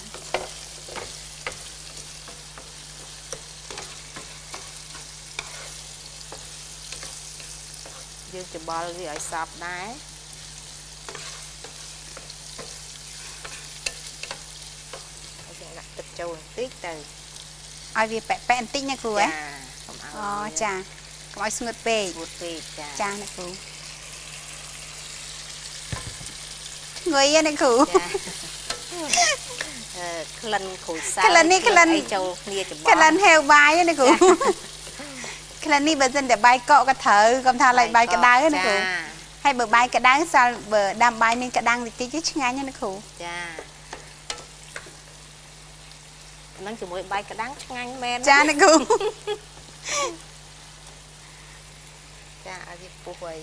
យើងច្បល់វាឲ្យសព្វដែរហើយយើងដាក់ទឹកចូលបន្តិចទៅ ឲ្យវាប៉ែកៗបន្តិចណាគ្រូហ៎ ចាកុំឲ្យ អូចាកុំឲ្យស្ងួតពេក ស្ងួតពេកចា ចាអ្នកគ្រូឈ្ងុយណាគ្រូ ចាក្លិនក្រូចសើច ក្លិននេះក្លិន ចូលគ្នាច្បល់ ក្លិនហេវបាយណាគ្រូក្លិននេះបើសិនតែបាយកកក៏ត្រូវកុំថាឡើយបាយក្តៅណាគ្រូហើយបើបាយក្តៅសល់បើដាំបាយមានក្តាំងតិចតិចឆ្ងាញ់ណាគ្រូ ចា នឹងជាមួយបាយក្តាំងឆ្ងាញ់មែន ចាអ្នកគ្រូ ចាឲ្យវាពុះឲ្យ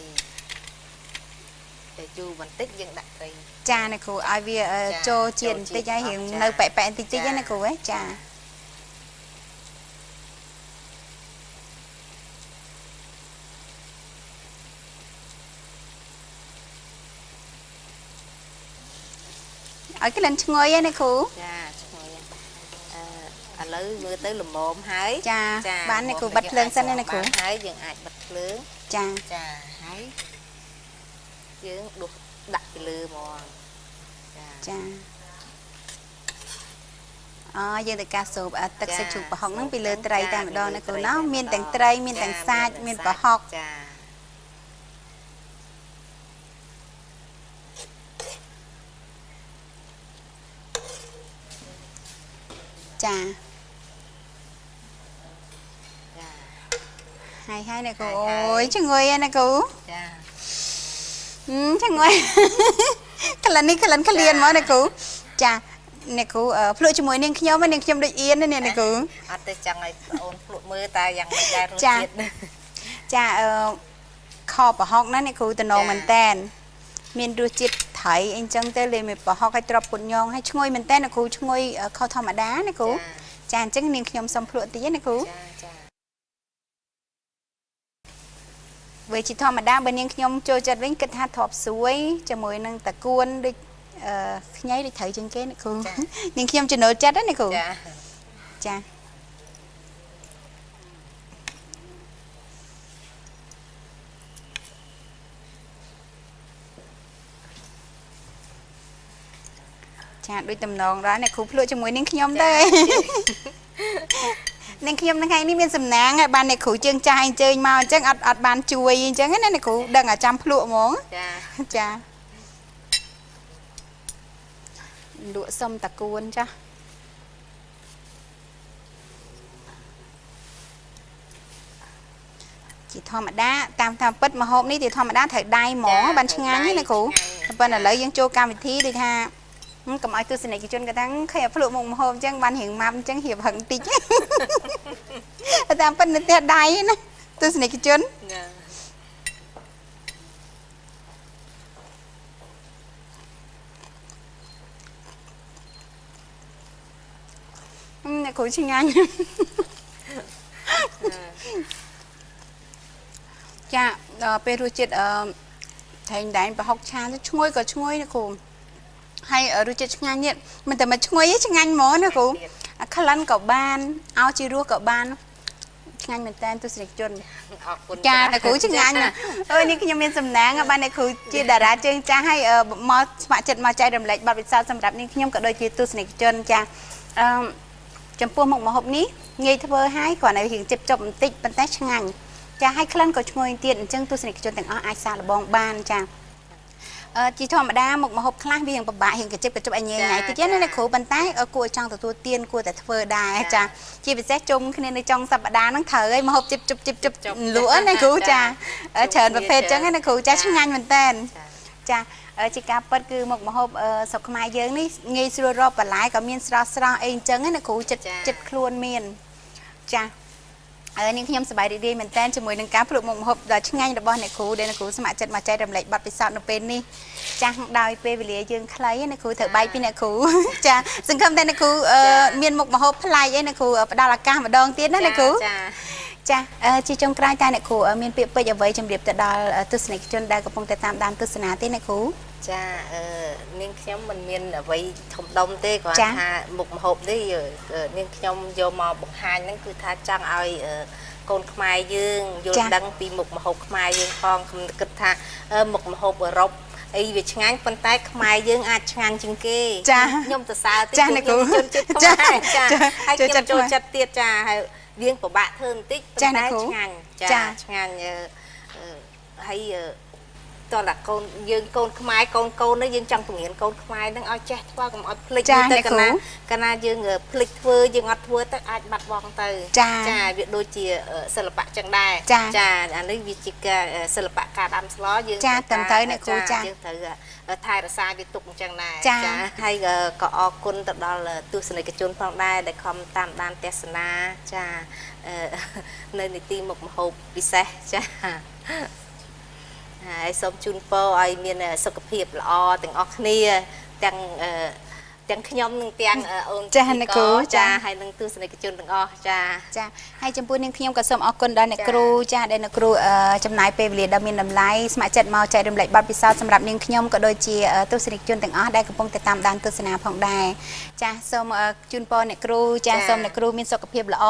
តែយូរបន្តិចយើងដាក់ត្រី ចាអ្នកគ្រូឲ្យវាចូលជាតិបន្តិចហើយរៀងនៅប៉ែប៉ែបន្តិចតិចណាគ្រូហ៎ចាឲ្យក្លិនឈ្ងុយណាគ្រូ ចាឈ្ងុយឥឡូវមើលទៅល្មមហើយ ចាបានអ្នកគ្រូបិទភ្លើងសិនណាអ្នកគ្រូ ហើយយើងអាចបិទភ្លើង ចាចាហើយយើងដួសដាក់ពីលើហ្មង ចាចាអយើងទៅការសូបទឹកសាច់ជ្រូកប្រហុកហ្នឹងពីលើត្រីតែម្ដងណាគ្រូណាមានទាំងត្រីមានទាំងសាច់មានប្រហុក ចាចាហើយហើយអ្នកគ្រូអូយឈ្ងុយណាគ្រូ ចា ឈ្ងុយក្លិននេះក្លិនក្លៀនហ្មងអ្នកគ្រូចាអ្នកគ្រូភ្លក់ជាមួយនាងខ្ញុំនាងខ្ញុំដូចអៀនណាអ្នកគ្រូ អត់ទេចង់ឲ្យបងអូនភ្លក់មើលតើយ៉ាងម៉េចដែររសជាតិ ចាខប្រហុកណាអ្នកគ្រូតំណងមែនតែនមានរសជាតិត្រីអីចឹងទៅលេមួយប្រហុកឲ្យទ្របពុតញងឲ្យឈ្ងុយមែនតើអ្នកគ្រូឈ្ងុយខុសធម្មតាអ្នកគ្រូចាអញ្ចឹងនាងខ្ញុំសុំភ្លក់តិចណាគ្រូ ចា វាជាធម្មតាបើនាងខ្ញុំចូលចិត្តវិញគិតថាទ្របស្រួយជាមួយនឹងតកួនដូចខ្ញីដូចត្រូវជាងគេអ្នកគ្រូនាងខ្ញុំចំណូលចិត្តណាអ្នកគ្រូ ចាចាចាដូចតំណងដល់អ្នកគ្រូភ្លក់ជាមួយនាងខ្ញុំទេនាងខ្ញុំថ្ងៃនេះមានសំណាងហើយបានអ្នកគ្រូជើងចាស់អញ្ជើញមកអញ្ចឹងអត់បានជួយអញ្ចឹងណាអ្នកគ្រូដឹងអាចាំភ្លក់ហ្មង ចា ចាលក់សុំតកួនចាជាធម្មតាតាមពិតម្ហូបនេះជាធម្មតាត្រូវដៃហ្មងបានឆ្ងាញ់ណាគ្រូប៉ុន្តែឥឡូវយើងចូលកម្មវិធីដូចថាកុំឲ្យទស្សនិកជនក៏ដឹងឃើញឲ្យភ្លក់មុខម្ហូបអញ្ចឹងបានរៀងម៉ាប់អញ្ចឹងរៀបហឹងតិចតាមពិតនៅផ្ទះដៃណាទស្សនិកជនអ្នកគ្រូឆ្ងាញ់ចាដល់ពេលរសជាតិថែងដែនប្រហុកឆាទៅឈ្ងុយក៏ឈ្ងុយណាគ្រូហើយរសជាតិឆ្ងាញ់ទៀតមិនតែមកឈ្ងុយទេឆ្ងាញ់ហ្មងណាគ្រូក្លិនក៏បានឲ្យជារសក៏បានឆ្ងាញ់មែនតើទស្សនិកជន អរគុណ ចាអ្នកគ្រូឆ្ងាញ់អើយនេះខ្ញុំមានសំណាងបានអ្នកគ្រូជាតារាជើងចាស់ហើយមកស្ម័គ្រចិត្តមកចែករំលែកបទពិសោធន៍សម្រាប់នាងខ្ញុំក៏ដូចជាទស្សនិកជនចាអឺចំពោះមុខម្ហូបនេះងាយធ្វើហើយគ្រាន់តែរៀងជិបចប់បន្តិចប៉ុន្តែឆ្ងាញ់ចាហើយក្លិនក៏ឈ្ងុយទៀតអញ្ចឹងទស្សនិកជនទាំងអស់អាចសាកល្បងបានចាជាធម្មតាមុខម្ហូបខ្លះវារៀងពិបាករៀងកញ្ជិបកញ្ជប់ឲ្យញ៉ៃញ៉ៃតិចណាអ្នកគ្រូប៉ុន្តែគួរចង់ទទួលទានគួរតែធ្វើដែរចាជាពិសេសជុំគ្នានៅចុងសប្តាហ៍ហ្នឹងត្រូវឲ្យម្ហូបជិបជប់ជិបជប់លក់ណាគ្រូចាច្រើនប្រភេទចឹងណាគ្រូចាឆ្ងាញ់មែនតើចាជាការពិតគឺមុខម្ហូបស្រុកខ្មែរយើងនេះងាយស្រួលរកបន្លែក៏មានស្រស់ស្រស់អីអញ្ចឹងណាគ្រូចិត្តចិត្តខ្លួនមានចានាងខ្ញុំសប្បាយរីករាយមែនទែនជាមួយនឹងការភ្លក់មុខម្ហូបដ៏ឆ្ងាញ់របស់អ្នកគ្រូដែលអ្នកគ្រូស្ម័គ្រចិត្តមកចែករំលែកបទពិសោធន៍នៅពេលនេះចាស់ដោយពេលវេលាយើងខ្លីអ្នកគ្រូត្រូវបែកពីអ្នកគ្រូចាសង្ឃឹមតែអ្នកគ្រូមានមុខម្ហូបប្លែកអីអ្នកគ្រូផ្ដល់ឱកាសម្ដងទៀតណាអ្នកគ្រូ ចា ចាជាចុងក្រោយតែអ្នកគ្រូមានពាក្យពេចន៍អ្វីជម្រាបទៅដល់ទស្សនិកជនដែលកំពុងតែតាមដានទស្សនាទេអ្នកគ្រូ ចានាងខ្ញុំមិនមានអ្វីធំដុំទេគ្រាន់ថាមុខម្ហូបនេះនាងខ្ញុំយកមកបង្ហាញហ្នឹងគឺថាចង់ឲ្យកូនខ្មែរយើងយល់ដឹងពីមុខម្ហូបខ្មែរយើងផងខ្ញុំគិតថាមុខម្ហូបអឺរ៉ុបអីវាឆ្ងាញ់ប៉ុន្តែខ្មែរយើងអាចឆ្ងាញ់ជាងគេខ្ញុំសរសើរទៀតខ្ញុំជនជាតិខ្មែរចាហើយខ្ញុំចូលចិត្តទៀតចាហើយវាពិបាកធ្វើបន្តិចប៉ុន្តែឆ្ងាញ់ចាឆ្ងាញ់ហើយ តើកូនយើងកូនខ្មែរកូនកូននេះយើងចង់បង្រៀនកូនខ្មែរនឹងឲ្យចេះធ្វើកុំឲ្យភ្លេចទៅកាលណាកាលណាយើងភ្លេចធ្វើយើងអត់ធ្វើទៅអាចបាត់បង់ទៅចាវាដូចជាសិល្បៈចឹងដែរចាអានេះវាជាការសិល្បៈការដាំស្លយើងចាត្រឹមត្រូវអ្នកគ្រូចាយើងត្រូវថែរក្សាវាទុកអញ្ចឹងដែរចាហើយក៏អរគុណទៅដល់ទស្សនិកជនផងដែរដែលខំតាមដានទស្សនាចានៅនីតិមុខម្ហូបពិសេសចាហើយសូមជូនពរឲ្យមានសុខភាពល្អទាំងអស់គ្នាទាំងទាំងខ្ញុំនិងទាំងអូនចាអ្នកគ្រូចាហើយនិងទស្សនិកជនទាំងអស់ចាចាហើយចំពោះនាងខ្ញុំក៏សូមអរគុណដល់អ្នកគ្រូចាដែលអ្នកគ្រូចំណាយពេលវេលាដ៏មានតម្លៃស្ម័គ្រចិត្តមកចែករំលែកបទពិសោធន៍សម្រាប់នាងខ្ញុំក៏ដូចជាទស្សនិកជនទាំងអស់ដែលកំពុងតែតាមដានទស្សនាផងដែរចាសូមជូនពរអ្នកគ្រូចាសូមអ្នកគ្រូមានសុខភាពល្អ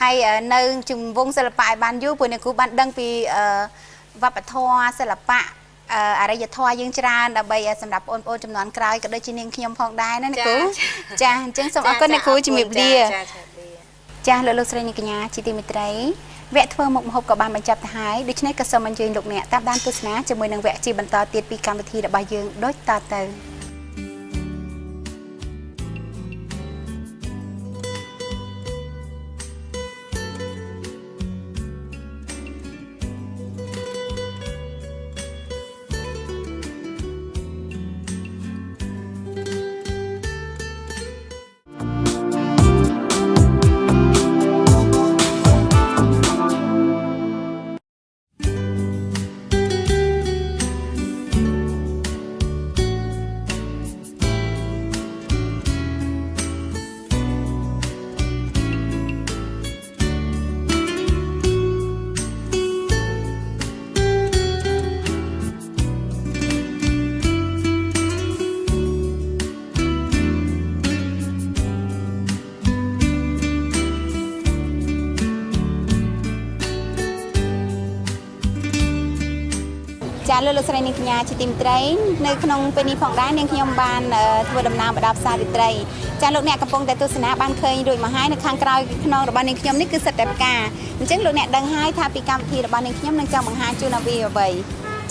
ហើយនៅជំវងសិល្បៈឲ្យបានយូរព្រោះអ្នកគ្រូបានដឹងពីវប្បធម៌សិល្បៈអរិយធម៌យើងច្រើនដើម្បីសម្រាប់បងប្អូនចំនួនក្រោយក៏ដូចជានាងខ្ញុំផងដែរណាអ្នកគ្រូចាអញ្ចឹងសូមអរគុណអ្នកគ្រូជំរាបលាចាលោកស្រីអ្នកកញ្ញាជាទីមេត្រីវគ្គធ្វើមុខម្ហូបក៏បានបញ្ចប់ទៅហើយដូច្នេះក៏សូមអញ្ជើញលោកអ្នកតាមដានទស្សនាជាមួយនឹងវគ្គជាបន្តទៀតពីកម្មវិធីរបស់យើងដូចតទៅចាលោកស្រីនាងកញ្ញាជាទីមេត្រីនៅក្នុងពេលនេះផងដែរនាងខ្ញុំបានធ្វើដំណើរមកដល់ផ្សាររាត្រីចាលោកអ្នកកំពុងតែទស្សនាបានឃើញរួចមកហើយនៅខាងក្រោយខ្នងរបស់នាងខ្ញុំនេះគឺសិតតែផ្កាអញ្ចឹងលោកអ្នកដឹងហើយថាពីកម្មវិធីរបស់នាងខ្ញុំនឹងចង់បង្ហាញជូនអ្វីអ្វី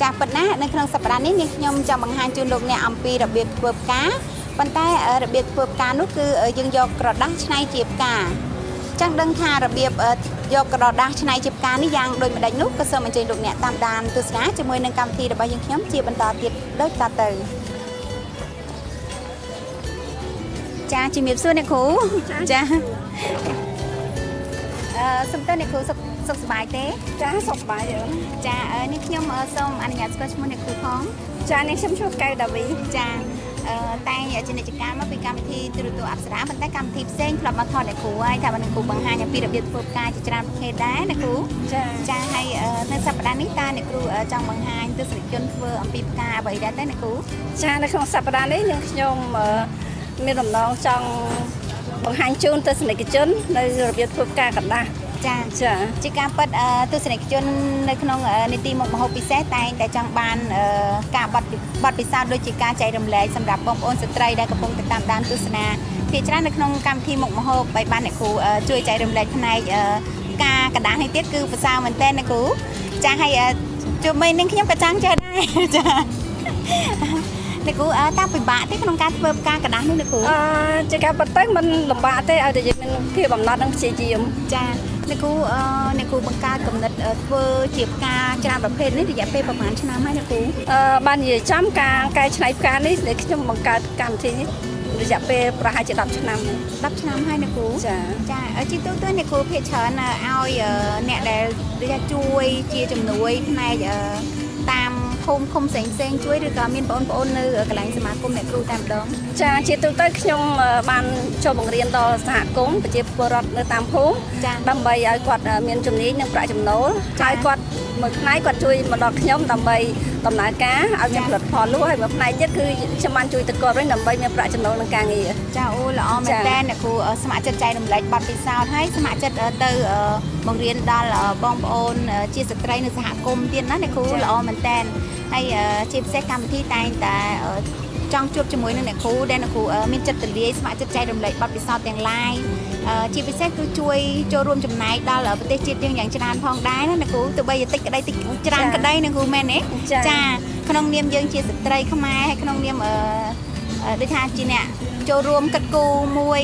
ចាពិតណាស់នៅក្នុងសប្តាហ៍នេះនាងខ្ញុំចង់បង្ហាញជូនលោកអ្នកអំពីរបៀបធ្វើផ្កាប៉ុន្តែរបៀបធ្វើផ្កានោះគឺយើងយកក្រដាសច្នៃជាផ្កាចង់ដឹងថារបៀបយកក្រដាសច្នៃជាផ្កានេះយ៉ាងដូចម្ដេចនោះក៏សូមអញ្ជើញលោកអ្នកតាមដានទស្សនាជាមួយនឹងកម្មវិធីរបស់យើងខ្ញុំជាបន្តទៀតដូចតទៅចាជំរាបសួរអ្នកគ្រូចាសូមតើអ្នកគ្រូសុខសប្បាយទេចាសុខសប្បាយទេចានេះខ្ញុំសូមអនុញ្ញាតស្គាល់ឈ្មោះអ្នកគ្រូផងចានេះខ្ញុំឈ្មោះកៅដាវីចាតែជានិច្ចកាលមកពីកម្មវិធីទូរទស្សន៍អប្សរាប៉ុន្តែកម្មវិធីផ្សេងធ្លាប់មកថតអ្នកគ្រូហើយថាអ្នកគ្រូបង្ហាញអំពីរបៀបធ្វើផ្កាជាច្រើនប្រភេទដែរអ្នកគ្រូចាចាហើយនៅសប្តាហ៍នេះតើអ្នកគ្រូចង់បង្ហាញទស្សនិកជនធ្វើអំពីផ្កាអ្វីដែរទេអ្នកគ្រូចានៅក្នុងសប្តាហ៍នេះនាងខ្ញុំមានបំណងចង់បង្ហាញជូនទស្សនិកជននៅរបៀបធ្វើផ្កាក្រដាសចាចាជាការពិតទស្សនិកជននៅក្នុងនីតិមុខម្ហូបពិសេសតែងតែចង់បានការបទពិសោធន៍ដូចជាការចែករំលែកសម្រាប់បងប្អូនស្ត្រីដែលកំពុងតែតាមដានទស្សនាភាគច្រើននៅក្នុងកម្មវិធីមុខម្ហូបបីបានអ្នកគ្រូជួយចែករំលែកផ្នែកការកដាស់នេះទៀតគឺប្រសើរមែនទែនអ្នកគ្រូចាហើយជួបមេនឹងខ្ញុំក៏ចង់ចេះដែរចាអ្នកគ្រូតាមពិបាកទេក្នុងការធ្វើផ្កាកដាស់នេះអ្នកគ្រូជាការពិតទៅមិនលំបាកទេឲ្យតែយើងមានភាពអំណត់និងព្យាយាមចាអ្នកគ្រូអ្នកគ្រូបង្កើតគំនិតធ្វើជាផ្កាច្រើនប្រភេទនេះរយៈពេលប្រហែលឆ្នាំហើយអ្នកគ្រូបាននិយាយចំការកែច្នៃផ្កានេះដែលខ្ញុំបង្កើតកម្មវិធីនេះរយៈពេលប្រហែលជា10ឆ្នាំ10ឆ្នាំហើយអ្នកគ្រូចាចាជាទូទៅអ្នកគ្រូភាគច្រើនឲ្យអ្នកដែលជួយជាជំនួយផ្នែកតាមភូមិឃុំផ្សេងផ្សេងជួយឬក៏មានបងប្អូននៅកន្លែងសមាគមអ្នកគ្រូតែម្ដងចាជាទូទៅខ្ញុំបានចូលបង្រៀនដល់សហគមន៍ប្រជាពលរដ្ឋនៅតាមភូមិដើម្បីឲ្យគាត់មានជំនាញនិងប្រាក់ចំណូលហើយគាត់មួយផ្នែកគាត់ជួយមកដល់ខ្ញុំដើម្បីដំណើរការឲ្យមានផលិតផលលក់ហើយមួយផ្នែកទៀតគឺខ្ញុំបានជួយទៅគាត់វិញដើម្បីមានប្រាក់ចំណូលនិងការងារចាអូល្អមែនតើអ្នកគ្រូស្ម័គ្រចិត្តចែករំលែកបទពិសោធន៍ហើយស្ម័គ្រចិត្តទៅបង្រៀនដល់បងប្អូនជាស្ត្រីនៅសហគមន៍ទៀតណាអ្នកគ្រូល្អមែនតើហើយជាពិសេសកម្មវិធីតែងតែចង់ជួបជាមួយនឹងអ្នកគ្រូដែលអ្នកគ្រូមានចិត្តទលាយស្ម័គ្រចិត្តចែករំលែកបទពិសោធន៍ទាំងឡាយ ជាពិសេសគឺជួយចូលរួមចំណែកដល់ប្រទេសជាតិយើងយ៉ាងច្រើនផងដែរណាអ្នកគ្រូទោះបីតិចក្តីតិចច្រើនក្តីអ្នកគ្រូមែនទេចាក្នុងនាមយើងជាស្ត្រីខ្មែរហើយក្នុងនាមដូចថាជាអ្នកចូលរួមគិតគូរមួយ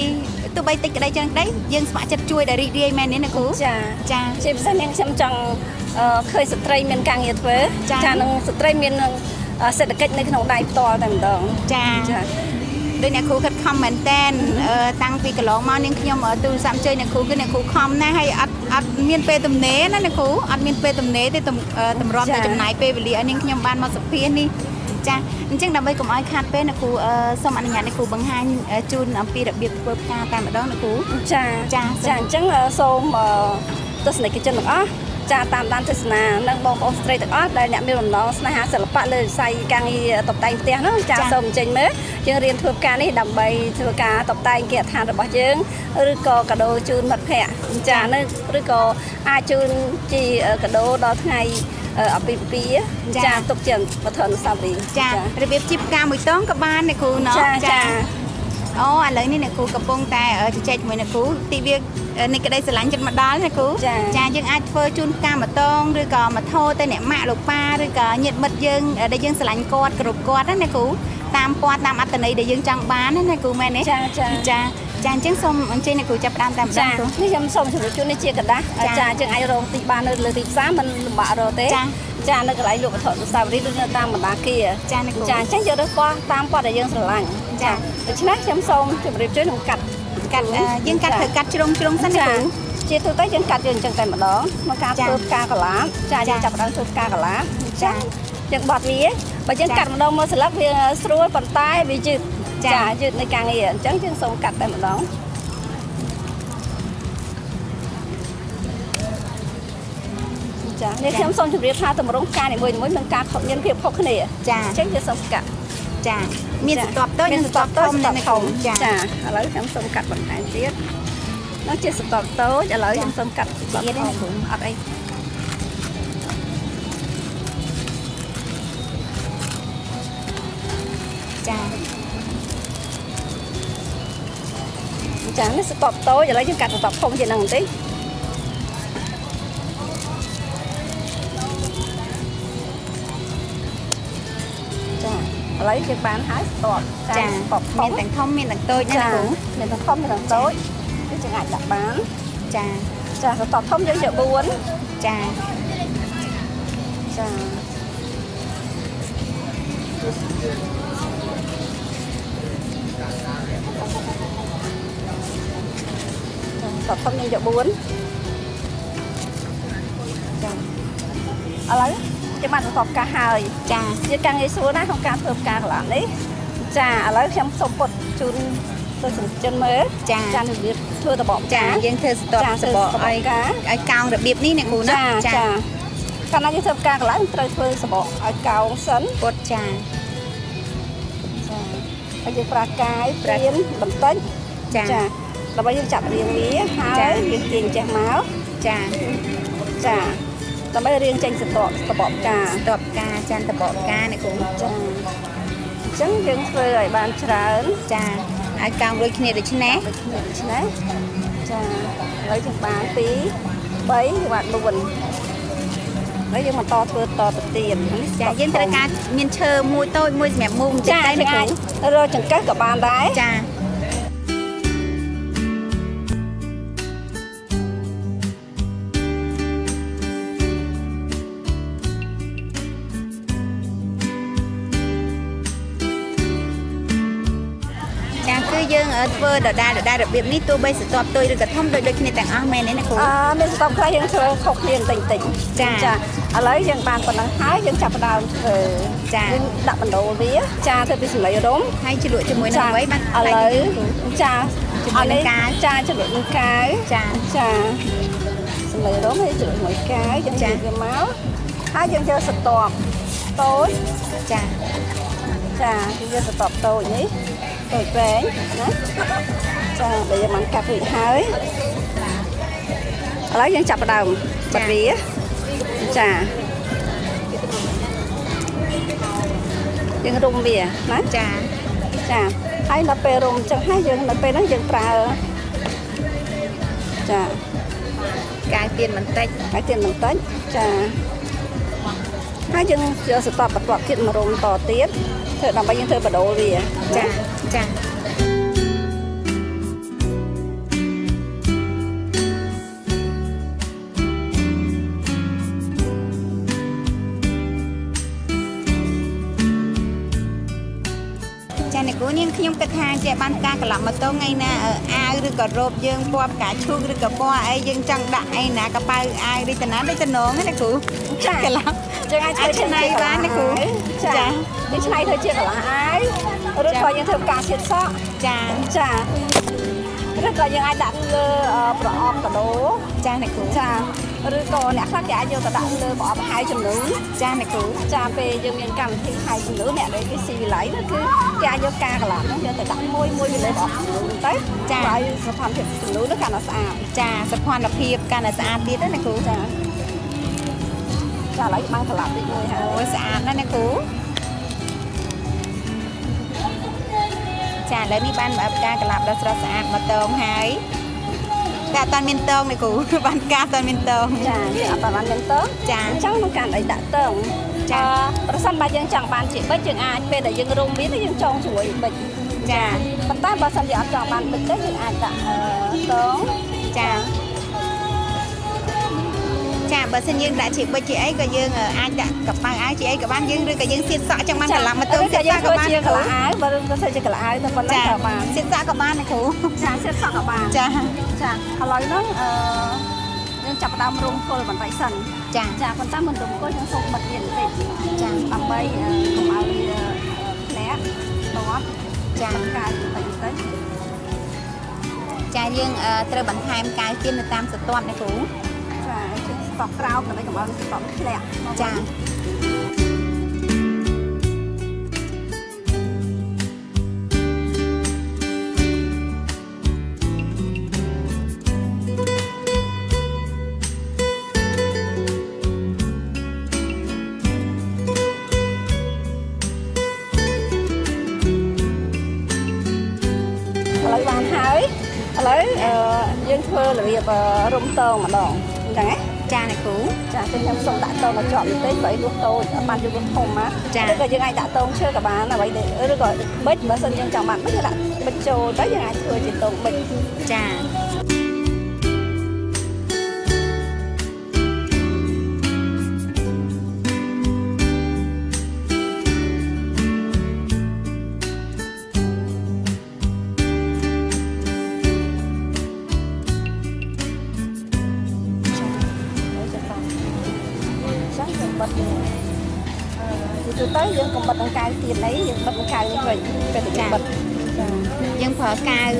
ទោះបីតិចក្តីច្រើនក្តីយើងស្ម័គ្រចិត្តជួយដែលរីករាយមែនទេអ្នកគ្រូចាចាជាពិសេសនាងខ្ញុំចង់ឃើញស្ត្រីមានការងារធ្វើចានិងស្ត្រីមានសេដ្ឋកិច្ចនៅក្នុងដៃផ្ទាល់តែម្ដងចាដោយអ្នកគ្រូខិតខំមែនតែនតាំងពីកន្លងមកនាងខ្ញុំទូរស័ព្ទអញ្ជើញអ្នកគ្រូគឺអ្នកគ្រូខំណាស់ហើយអត់មានពេលទំនេរណាអ្នកគ្រូអត់មានពេលទំនេរទេតម្រាំតែចំណាយពេលវេលាឲ្យនាងខ្ញុំបានមកសម្ភាសនេះចាអញ្ចឹងដើម្បីកុំឲ្យខាតពេលអ្នកគ្រូសូមអនុញ្ញាតអ្នកគ្រូបង្ហាញជូនអំពីរបៀបធ្វើផ្កាតែម្ដងអ្នកគ្រូចាចាចាអញ្ចឹងសូមទស្សនិកជនទាំងអស់ចាតាមដានទស្សនានិងបងប្អូនស្ត្រីទាំងអស់ដែលអ្នកមានបំណងស្នេហាសិល្បៈលើវិស័យការងារតុបតែងផ្ទះនោះចាសូមអញ្ជើញមើលយើងរៀនធ្វើផ្កានេះដើម្បីធ្វើការតុបតែងគេហដ្ឋានរបស់យើងឬក៏កាដូជូនមិត្តភ័ក្តិចានៅឬក៏អាចជូនជាកាដូដល់ថ្ងៃអាពាហ៍ពិពាហ៍ចាទុកជាវត្ថុអនុស្សាវរីយ៍ចារបៀបជីផ្កាមួយតងក៏បានអ្នកគ្រូណោះចាអូឥឡូវនេះអ្នកគ្រូកំពុងតែជជែកជាមួយអ្នកគ្រូទីវានៃក្តីស្រឡាញ់ចិត្តមកដល់អ្នកគ្រូចាយើងអាចធ្វើជូនផ្កាមួយតងឬក៏មកថោទៅអ្នកម៉ាក់លោកប៉ាឬក៏ញាតិមិត្តយើងដែលយើងស្រឡាញ់គាត់គ្រប់គាត់ណាអ្នកគ្រូតាមពណ៌តាមអត្ថន័យដែលយើងចង់បានណាអ្នកគ្រូមែនទេចាចាចាចាអញ្ចឹងសូមអញ្ជើញអ្នកគ្រូចាប់ផ្ដើមតែម្ដងគ្រូនេះខ្ញុំសូមជម្រាបជូននេះជាក្រដាសចាយើងអាចរកទីបាននៅលើទីផ្សារមិនលំបាករកទេចានៅកន្លែងលក់វត្ថុអនុស្សាវរីយ៍ឬនៅតាមបណ្ដាគារចាអ្នកគ្រូចាអញ្ចឹងយើងរើសពណ៌តាមពណ៌ដែលយើងស្រឡាញ់ចាដូច្នេះខ្ញុំសូមជម្រាបជូនខ្ញុំកាត់យើងកាត់ត្រូវកាត់ជ្រុងជ្រុងសិនណាគ្រូជាទូទៅយើងកាត់យើងអញ្ចឹងតែម្ដងក្នុងការធ្វើផ្កាកលាបចាយើងចាប់ផ្ដើមធ្វើផ្កាកលាបចាយើងបត់វាបើយើងកាត់ម្ដងមួយស្លឹកវាស្រួលប៉ុន្តែវាយឺតចាយឺតในការងារអញ្ចឹងយើងសូមកាត់តែម្ដងចានេះខ្ញុំសូមជម្រាបថាទម្រង់ផ្កានីមួយៗមានការមានភាពខុសគ្នាចាអញ្ចឹងយើងសូមកាត់ចាមានស្រទាប់តូចនិងស្រទាប់ធំ ធំចាឥឡូវខ្ញុំសូមកាត់បន្ថែមទៀតនោះជាស្រទាប់តូចឥឡូវខ្ញុំសូមកាត់ស្រទាប់ធំអត់អីចាចានេះស្រទាប់តូចឥឡូវយើងកាត់ស្រទាប់ធំជាងហ្នឹងបន្តិចឥឡូវយើងបានហើយស្ទាប់ចាស្ទាប់មានទាំងធំមានទាំងតូចណាគ្រូមានទាំងធំមានទាំងតូចគឺយើងអាចដាក់បានចាចាស្ទាប់ធំយើងយក4ចាចាស្ទាប់ធំយើងយក4ចាឥឡូវយើងបានប្រកបការហើយចាជាការងាយស្រួលណាស់ក្នុងការធ្វើផ្កាកន្លងនេះចាឥឡូវខ្ញុំសូមពុតជូនទៅសញ្ចិនមើលចាចារបៀបធ្វើតបកចាយើងធ្វើស្ទាប់សបកឲ្យកោងរបៀបនេះអ្នកគ្រូណាចាចាកាលណាយើងធ្វើផ្កាកន្លងត្រូវធ្វើសបកឲ្យកោងសិនពុតចាចាហើយយើងប្រើកាយព្រានបន្តិចចាចាដើម្បីយើងចាប់រាងវាហើយយើងទាញចេះមកចាចាដើម្បីរៀងចេញសតបសបកផ្កាសតបផ្កាចានតបកផ្កាអ្នកគ្រូចាអញ្ចឹងយើងធ្វើឲ្យបានច្រើនចាឲ្យកោងដូចគ្នាដូចនេះដូចគ្នាដូចនេះចាឥឡូវយើងបាន2 3យើងបាន4ហើយយើងបន្តធ្វើតទៅទៀតចាយើងត្រូវការមានឈើមួយតូចមួយសម្រាប់មុំចាអ្នកគ្រូរកចង្កឹះក៏បានដែរចាយើងធ្វើដដែលរបៀបនេះទោះបីស្រទាប់តូចឬក៏ធំដូចគ្នាទាំងអស់មែនទេណាគ្រូមានស្រទាប់ខ្លះយើងធ្វើខុសគ្នាបន្តិចចាចាឥឡូវយើងបានប៉ុណ្ណឹងហើយយើងចាប់ផ្ដើមធ្វើចាយើងដាក់បណ្ដូលវាចាធ្វើពីសម្លៃរុំហើយជ្រលក់ជាមួយនឹងអ្វីបានឥឡូវចាជាមួយនឹងកាវចាជ្រលក់នឹងកាវចាចាសម្លៃរុំហើយជ្រលក់ជាមួយកាវយើងយកវាមកហើយយើងយកស្រទាប់តូចចាចាយើងយកស្រទាប់តូចនេះតូចវែងណាចាដែលយើងបានកាត់រួចហើយឥឡូវយើងចាប់ផ្ដើមបិទវាចាយើងរុំវាណាចាចាហើយដល់ពេលរុំអញ្ចឹងហើយយើងនៅពេលហ្នឹងយើងប្រើ ចាកាវទៀនបន្តិចកាវទៀនបន្តិចចាហើយយើងយកសតបបន្ទាប់ទៀតមករំតទៀតធ្វើដើម្បីយើងធ្វើបដូលវាចាចាចាអ្នកគ្រូនាងខ្ញុំគិតថាចេះបានការត្រឡប់មកតថ្ងៃណាអាវឬក៏រ៉ូបយើងពណ៌ផ្កាឈូកឬក៏ពណ៌អីយើងចង់ដាក់អីណាកប៉ៅអាវឬតាណាដូចតំណងណាគ្រូចាត្រឡប់យើងអាចធ្វើច្នៃបានណាគ្រូចាយើងច្នៃធ្វើជាកន្លះអាវឬក៏យើងធ្វើផ្កាជាតិសក់ចាចាឬក៏យើងអាចដាក់លើប្រអប់កាដូចាអ្នកគ្រូចាឬក៏អ្នកខ្លះគេអាចយកទៅដាក់លើប្រអប់ហៅជំនូចាអ្នកគ្រូចាពេលយើងមានកម្មវិធីហៅជំនូអ្នកដែលគេស៊ីវិល័យនោះគឺគេអាចយកការកន្លះនោះយកទៅដាក់មួយមួយពីលើប្រអប់ជំនូទៅចាឲ្យសោភ័ណភាពជំនូនោះកាន់តែស្អាតចាសោភ័ណភាពកាន់តែស្អាតទៀតណាអ្នកគ្រូចាចាឥឡូវបានកន្លះតិចមួយហើយអូស្អាតណាស់អ្នកគ្រូចាឥឡូវនេះបានផ្កាកន្លាប់ដ៏ស្រស់ស្អាតមកតងហើយតែអត់តាន់មានតងនេះគ្រូបានផ្កាអត់តាន់មានតងចាអត់តាន់បានមានតងចាអញ្ចឹងក្នុងការអីដាក់តងចាប្រសិនបើយើងចង់បានជាបិចយើងអាចពេលដែលយើងរុំវាយើងចងជាមួយបិចចាប៉ុន្តែបើសិនជាអត់ចង់បានបិចទេយើងអាចដាក់តងចាចាបើសិនយើងដាក់ជាបិចជាអីក៏យើងអាចដាក់កប៉ៅអាវជាអីក៏បានយើងឬក៏យើងសៀតសក់ចង់បានកន្លះមកទៅសៀតសក់ក៏បានជាកន្លះអាវបើក៏ធ្វើជាកន្លះអាវទៅប៉ុណ្ណឹងក៏បានសៀតសក់ក៏បានណាគ្រូចាសៀតសក់ក៏បានចាចាឥឡូវហ្នឹងយើងចាប់ផ្ដើមរុំគល់បន្តិចសិនចាចាប៉ុន្តែមិនរុំគល់យើងសូមបិទវាបន្តិចចាដើម្បីកុំឲ្យវាធ្លាក់ទាត់ចាកាយបន្តិចបន្តិចចាយើងត្រូវបន្ថែមកាវទៀននៅតាមស្រទាប់ណាគ្រូចាស្តក់ក្រោមដើម្បីកុំឲ្យស្តក់ធ្លាក់ចាឥឡូវបានហើយឥឡូវយើងធ្វើរបៀបរុំតងម្ដងអញ្ចឹងណាចាអ្នកគ្រូចាខ្ញុំសូមដាក់តងឲ្យជាប់បន្តិចបើឲ្យលួសតូចបានយកលួសធំណាឬក៏យើងអាចដាក់តងឈើក៏បានអ្វីឬក៏បិចបើសិនយើងចង់បានបិចយើងដាក់បិចចូលទៅយើងអាចធ្វើជាតងបិចចាទៅយើងកុំបិទនឹងកាវទៀតអីយើងបិទនឹងកាវនេះវិញពេលតែបិទចាយើងប្រើកាវ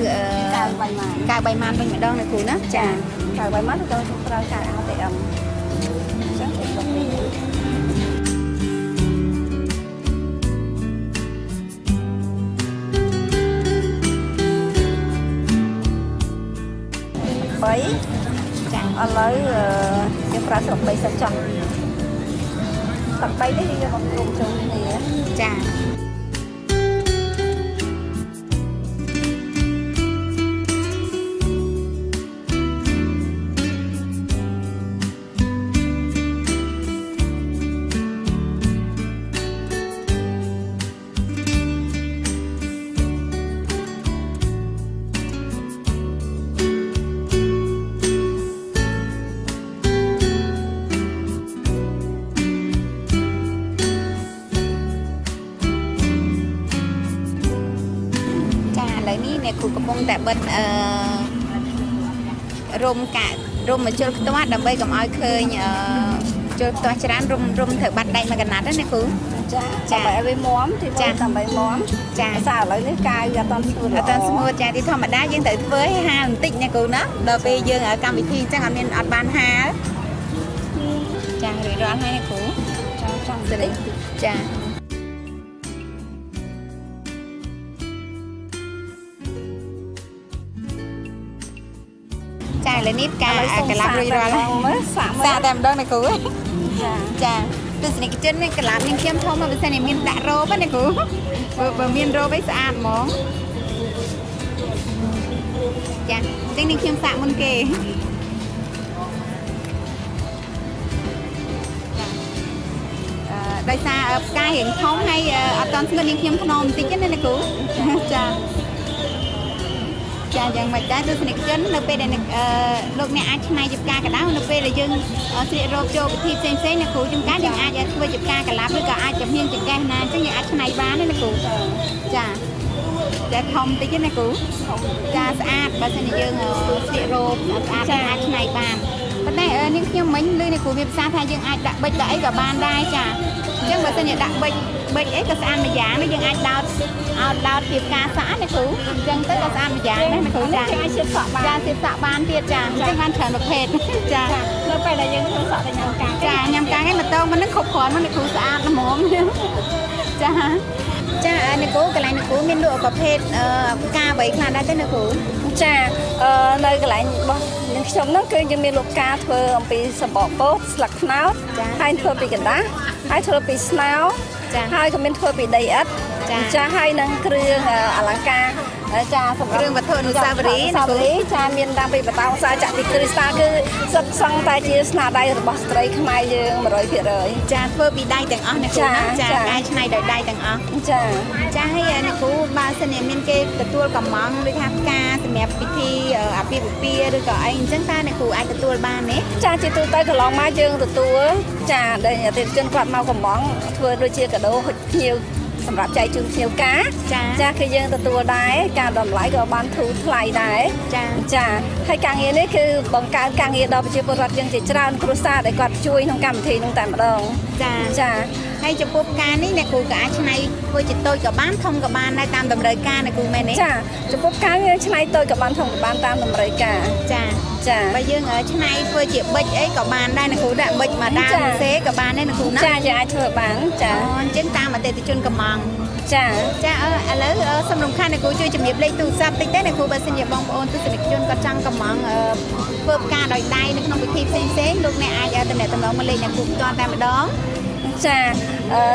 កាវ3ម៉ានកាវ3ម៉ានវិញម្ដងណាគ្រូណាចាកាវ3ម៉ានឬក៏យើងប្រើកាវ ATM អញ្ចឹងយើងបិទនេះបីចាឥឡូវយើងប្រើស្លឹក3សិនចង់ទឹកបីនេះយើងយកមករុំចូលគ្នាចាអ្នកគ្រូកំពុងតែបិទរុំការុំមកជុលខ្ទាស់ដើម្បីកុំឲ្យឃើញជុលខ្ទាស់ច្រើនរុំត្រូវបាត់ដែកមួយកណាត់ណាគ្រូចាដើម្បីឲ្យវាមាំទីមួយដើម្បីមាំចាសារឥឡូវនេះកាយវាអត់ទាន់ស្ងួតអត់ទាន់ស្ងួតចាទីធម្មតាយើងត្រូវធ្វើឲ្យហាលបន្តិចណាគ្រូណាដល់ពេលយើងកម្មវិធីអញ្ចឹងអត់មានអត់បានហាលចារួចរាល់ហើយណាគ្រូចាចង់តិចចាចាឥឡូវនេះផ្កាកន្លាប់រួចរាល់ហើយមើលសាក់មើលសាក់តែម្ដងណាគ្រូចាចាទស្សនិកជននេះកន្លាប់នាងខ្ញុំធំមកបើសិនជាមានដាក់រ៉ូបណាគ្រូបើមានរ៉ូបអីស្អាតហ្មង ចាអញ្ចឹងនាងខ្ញុំសាកមុនគេដោយសារផ្ការៀងធំហើយអត់តន់ស្ងួតនាងខ្ញុំថ្នមបន្តិចណាអ្នកគ្រូចាចាយ៉ាងម៉េចដែរទស្សនិកជននៅពេលដែលលោកអ្នកអាចឆ្នៃជាផ្កាកដៅនៅពេលដែលយើងស្លៀករ៉ូបចូលពិធីផ្សេងផ្សេងអ្នកគ្រូជួនកាលយើងអាចធ្វើជាផ្កាកលាបឬក៏អាចចំហៀងចង្កេះណាអញ្ចឹងយើងអាចឆ្នៃបានណាអ្នកគ្រូចាចាធំតិចណាគ្រូចាស្អាតបើសិនជាយើងស្លៀករ៉ូបស្អាតអាចឆ្នៃបានប៉ុន្តែនាងខ្ញុំមិញឮអ្នកគ្រូមានប្រសាសន៍ថាយើងអាចដាក់បិចដាក់អីក៏បានដែរចាអញ្ចឹងបើសិនជាដាក់បិចបិចអីក៏ស្អាតម្យ៉ាងដែរយើងអាចដោតដោតពីផ្កាសក់ណាគ្រូអញ្ចឹងទៅក៏ស្អាតម្យ៉ាងដែរណាគ្រូចាអាចសៀបសក់បានចាសៀបសក់បានទៀតចាអញ្ចឹងបានច្រើនប្រភេទចានៅពេលដែលយើងធ្វើសក់ទៅញ៉ាំកាចាញ៉ាំកាហ្នឹងមកតងមិននឹងគ្រប់គ្រាន់មកអ្នកគ្រូស្អាតល្មមចាចាអ្នកគ្រូកន្លែងអ្នកគ្រូមានលក់ប្រភេទផ្កាអ្វីខ្លះដែរទេអ្នកគ្រូចានៅកន្លែងរបស់នាងខ្ញុំហ្នឹងគឺយើងមានលក់ផ្កាធ្វើអំពីសម្បកពោតស្លឹកត្នោតហើយធ្វើពីកណ្ដាស់ហើយធ្វើពីស្នោហើយក៏មានធ្វើពីដីឥដ្ឋចាហើយនឹងគ្រឿងអលង្ការចាសម្រាប់គ្រឿងវត្ថុអនុស្សាវរីយ៍ចាមានតាំងពីបតោសាចាក់ពីគ្រីស្តាគឺសុទ្ធសឹងតែជាស្នាដៃរបស់ស្ត្រីខ្មែរយើង100%ចាធ្វើពីដៃទាំងអស់អ្នកគ្រូណាចាកែច្នៃដោយដៃទាំងអស់ចាចាហើយអ្នកគ្រូបើសិនជាមានគេទទួលកំងដូចថាផ្កាសម្រាប់ពិធីអាពាហ៍ពិពាហ៍ឬក៏អីអញ្ចឹងតើអ្នកគ្រូអាចទទួលបានទេចាជាទូទៅកន្លងមកយើងទទួលចាដែលអតិថិជនគាត់មកកំងធ្វើដូចជាកាដូហុចភ្ញៀវសម្រាប់ចែកជូនភ្ញៀវការចាគឺយើងទទួលដែរការតម្លៃក៏បានធូរថ្លៃដែរចាចាហើយការងារនេះគឺបង្កើតការងារដល់ប្រជាពលរដ្ឋយើងជាច្រើនគ្រួសារដែលគាត់ជួយក្នុងកម្មវិធីនោះតែម្ដងចាចាហើយចំពោះផ្កានេះអ្នកគ្រូក៏អាចច្នៃធ្វើជាតូចក៏បានធំក៏បានដែរតាមតម្រូវការអ្នកគ្រូមែនទេចាចំពោះផ្កាយើងច្នៃតូចក៏បានធំក៏បានតាមតម្រូវការចាចាបើយើងច្នៃធ្វើជាបិចអីក៏បានដែរអ្នកគ្រូដាក់បិចមកដើមសេក៏បានដែរអ្នកគ្រូណាចាយើងអាចធ្វើបានចាអញ្ចឹងតាមអតិថិជនកំងចាចាឥឡូវសូមរំខានអ្នកគ្រូជួយជំរាបលេខទូរស័ព្ទតិចទេអ្នកគ្រូបើសិនជាបងប្អូនទស្សនិកជនគាត់ចង់កំងធ្វើផ្កាដោយដៃនៅក្នុងពិធីផ្សេងៗលោកអ្នកអាចទំនាក់ទំនងមកលេខអ្នកគ្រូផ្ទាល់តែម្ដងចា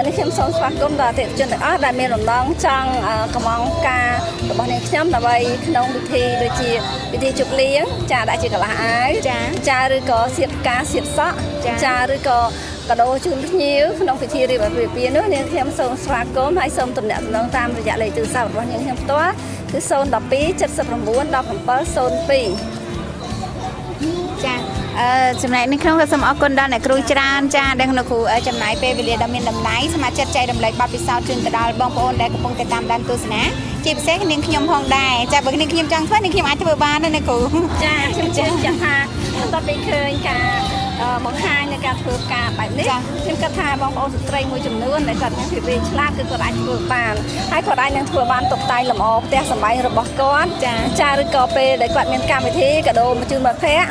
នេះខ្ញុំសូមស្វាគមន៍ដល់អតិថិជនទាំងអស់ដែលមានបំណងចង់កំងផ្ការបស់នាងខ្ញុំដើម្បីក្នុងពិធីដូចជាពិធីជប់លៀងចាដាក់ជាកន្លះអាវចាចាឬក៏សៀបផ្កាសៀបសក់ចាឬក៏កាដូជូនភ្ញៀវក្នុងពិធីរៀបអាពាហ៍ពិពាហ៍នោះនាងខ្ញុំសូមស្វាគមន៍ហើយសូមទំនាក់ទំនងតាមរយៈលេខទូរស័ព្ទរបស់នាងខ្ញុំផ្ទាល់គឺ012 79 17 02ចាចំណែកនេះខ្ញុំក៏សូមអរគុណដល់អ្នកគ្រូច្រើនចាដែលអ្នកគ្រូចំណាយពេលវេលាដ៏មានតម្លៃសមាជិកចែករំលែកបទពិសោធន៍ជូនទៅដល់បងប្អូនដែលកំពុងតែតាមដានទស្សនាជាពិសេសនាងខ្ញុំផងដែរចាបើនាងខ្ញុំចង់ធ្វើនាងខ្ញុំអាចធ្វើបានណាអ្នកគ្រូចាខ្ញុំជឿជាក់ថាបន្ទាប់ពីឃើញការបង្ហាញในការធ្វើផ្កាបែបនេះខ្ញុំគិតថាបងប្អូនស្ត្រីមួយចំនួនដែលគាត់មានភាពវៃឆ្លាតគឺគាត់អាចធ្វើបានហើយគាត់អាចនឹងធ្វើបានតុបតែងលម្អផ្ទះសម្បែងរបស់គាត់ចាឬក៏ពេលដែលគាត់មានកម្មវិធីកាដូមកជូនមិត្តភក្តិ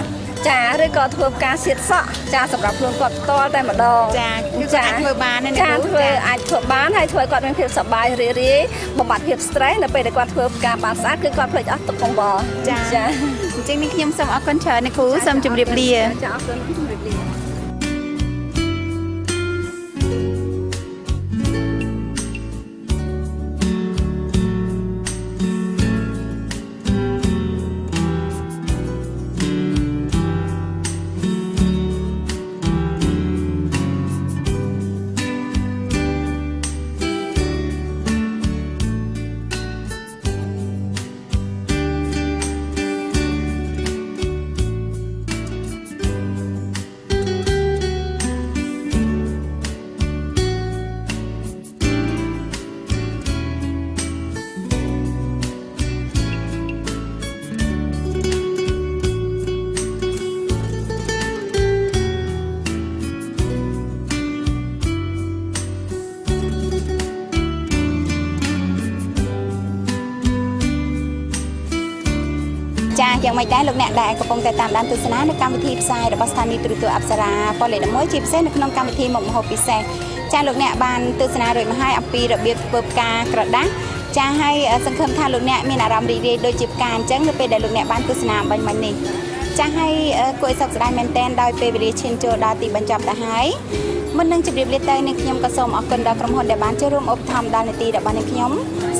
ចាឬក៏ធ្វើផ្កាសៀតសក់ចាសម្រាប់ខ្លួនគាត់ផ្ទាល់តែម្ដងចាគឺគាត់អាចធ្វើបានណាចាធ្វើអាចធ្វើបានហើយធ្វើឲ្យគាត់មានភាពសប្បាយរីករាយបំបត្តិភាព stress នៅពេលដែលគាត់ធ្វើផ្កាបានស្អាតគឺគាត់ភ្លេចអស់ទុក្ខកង្វល់ចាអញ្ចឹងនេះខ្ញុំសូមអរគុណច្រើនអ្នកគ្រូសូមជម្រាបលាចាអរគុណជម្រាបលា ចាយ៉ាងម៉េចដែរលោកអ្នកដែលកំពុងតែតាមដានទស្សនានៅកម្មវិធីផ្សាយរបស់ស្ថានីយ៍ទូរទស្សន៍អប្សរាប៉ុលលេខ11ជាពិសេសនៅក្នុងកម្មវិធីមុខម្ហូបពិសេសចាលោកអ្នកបានទស្សនារួចមកហើយអំពីរបៀបធ្វើផ្កាក្រដាសចាហើយសង្ឃឹមថាលោកអ្នកមានអារម្មណ៍រីករាយដូចជាផ្កាអញ្ចឹងនៅពេលដែលលោកអ្នកបានទស្សនាអំបញ្ញមិញនេះចាហើយគួរឲ្យសោកស្ដាយមែនទែនដោយពេលវេលាឈានចូលដល់ទីបញ្ចប់ទៅហើយ មុននឹងជម្រាបលាទៅនាងខ្ញុំក៏សូមអរគុណដល់ក្រុមហ៊ុនដែលបានចូលរួមឧបត្ថម្ភដល់នាទីរបស់នាងខ្ញុំ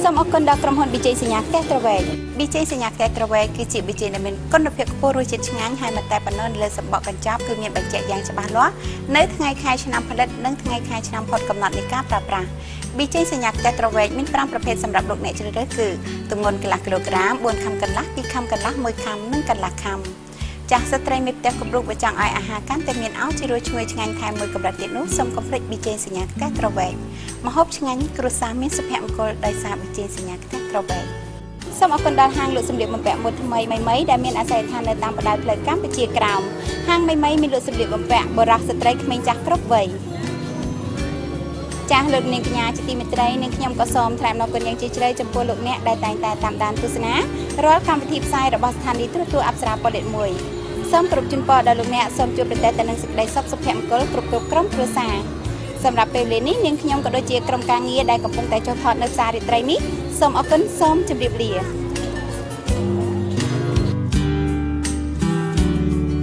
សូមអរគុណដល់ក្រុមហ៊ុន BJ សញ្ញាផ្ទះត្រវែក BJ សញ្ញាផ្ទះត្រវែកគឺជា BJ ដែលមានគុណភាពខ្ពស់រសជាតិឆ្ងាញ់ហើយមិនតែប៉ុណ្ណោះនៅលើសម្បកកញ្ចប់គឺមានបញ្ជាក់យ៉ាងច្បាស់លាស់នៅថ្ងៃខែឆ្នាំផលិតនិងថ្ងៃខែឆ្នាំផុតកំណត់នៃការប្រើប្រាស់ BJ សញ្ញាផ្ទះត្រវែកមាន5ប្រភេទសម្រាប់លោកអ្នកជ្រើសរើសគឺទម្ងន់កន្លះគីឡូក្រាម4ខាំកន្លះ2ខាំកន្លះ1ខាំនិងកន្លះខាំចាស់ស្ត្រីមេផ្ទះគម្រុកបើចង់ឲ្យអាហារកាន់តែមានឱជារសឈ្ងុយឆ្ងាញ់ថែមមួយកម្រិតទៀតនោះសូមកុំភ្លេចប៊ីចេងសញ្ញាខ្ទះត្រវែកម្ហូបឆ្ងាញ់គ្រួសារមានសុភមង្គលដោយសារប៊ីចេងសញ្ញាខ្ទះត្រវែកសូមអរគុណដល់ហាងលក់សម្លៀកបំពាក់ម៉ូដថ្មីមីមីដែលមានអាសយដ្ឋាននៅតាមបណ្ដោយផ្លូវកម្ពុជាក្រោមហាងមីមីមានលក់សម្លៀកបំពាក់បុរសស្ត្រីក្មេងចាស់គ្រប់វ័យចាស់លោកនាងកញ្ញាជាទីមេត្រីនាងខ្ញុំក៏សូមថ្លែងអំណរគុណយ៉ាងជ្រាលជ្រៅចំពោះលោកអ្នកដែលតែងតែតាមដានទស្សនារាល់កម្មវិធីផ្សាយរបស់ស្ថានីយ៍ទូរទស្សន៍អប្សរាប៉ុលលេខ1សូមគោរពជូនពរដល់លោកអ្នកសូមជួបប្រទះតែនឹងសេចក្តីសុខសុភមង្គលគ្រប់គ្រប់ក្រុមគ្រួសារសម្រាប់ពេលវេលានេះនាងខ្ញុំក៏ដូចជាក្រុមការងារដែលកំពុងតែចុះថតនៅផ្សាររាត្រីនេះសូមអរគុណសូមជម្រាបលា។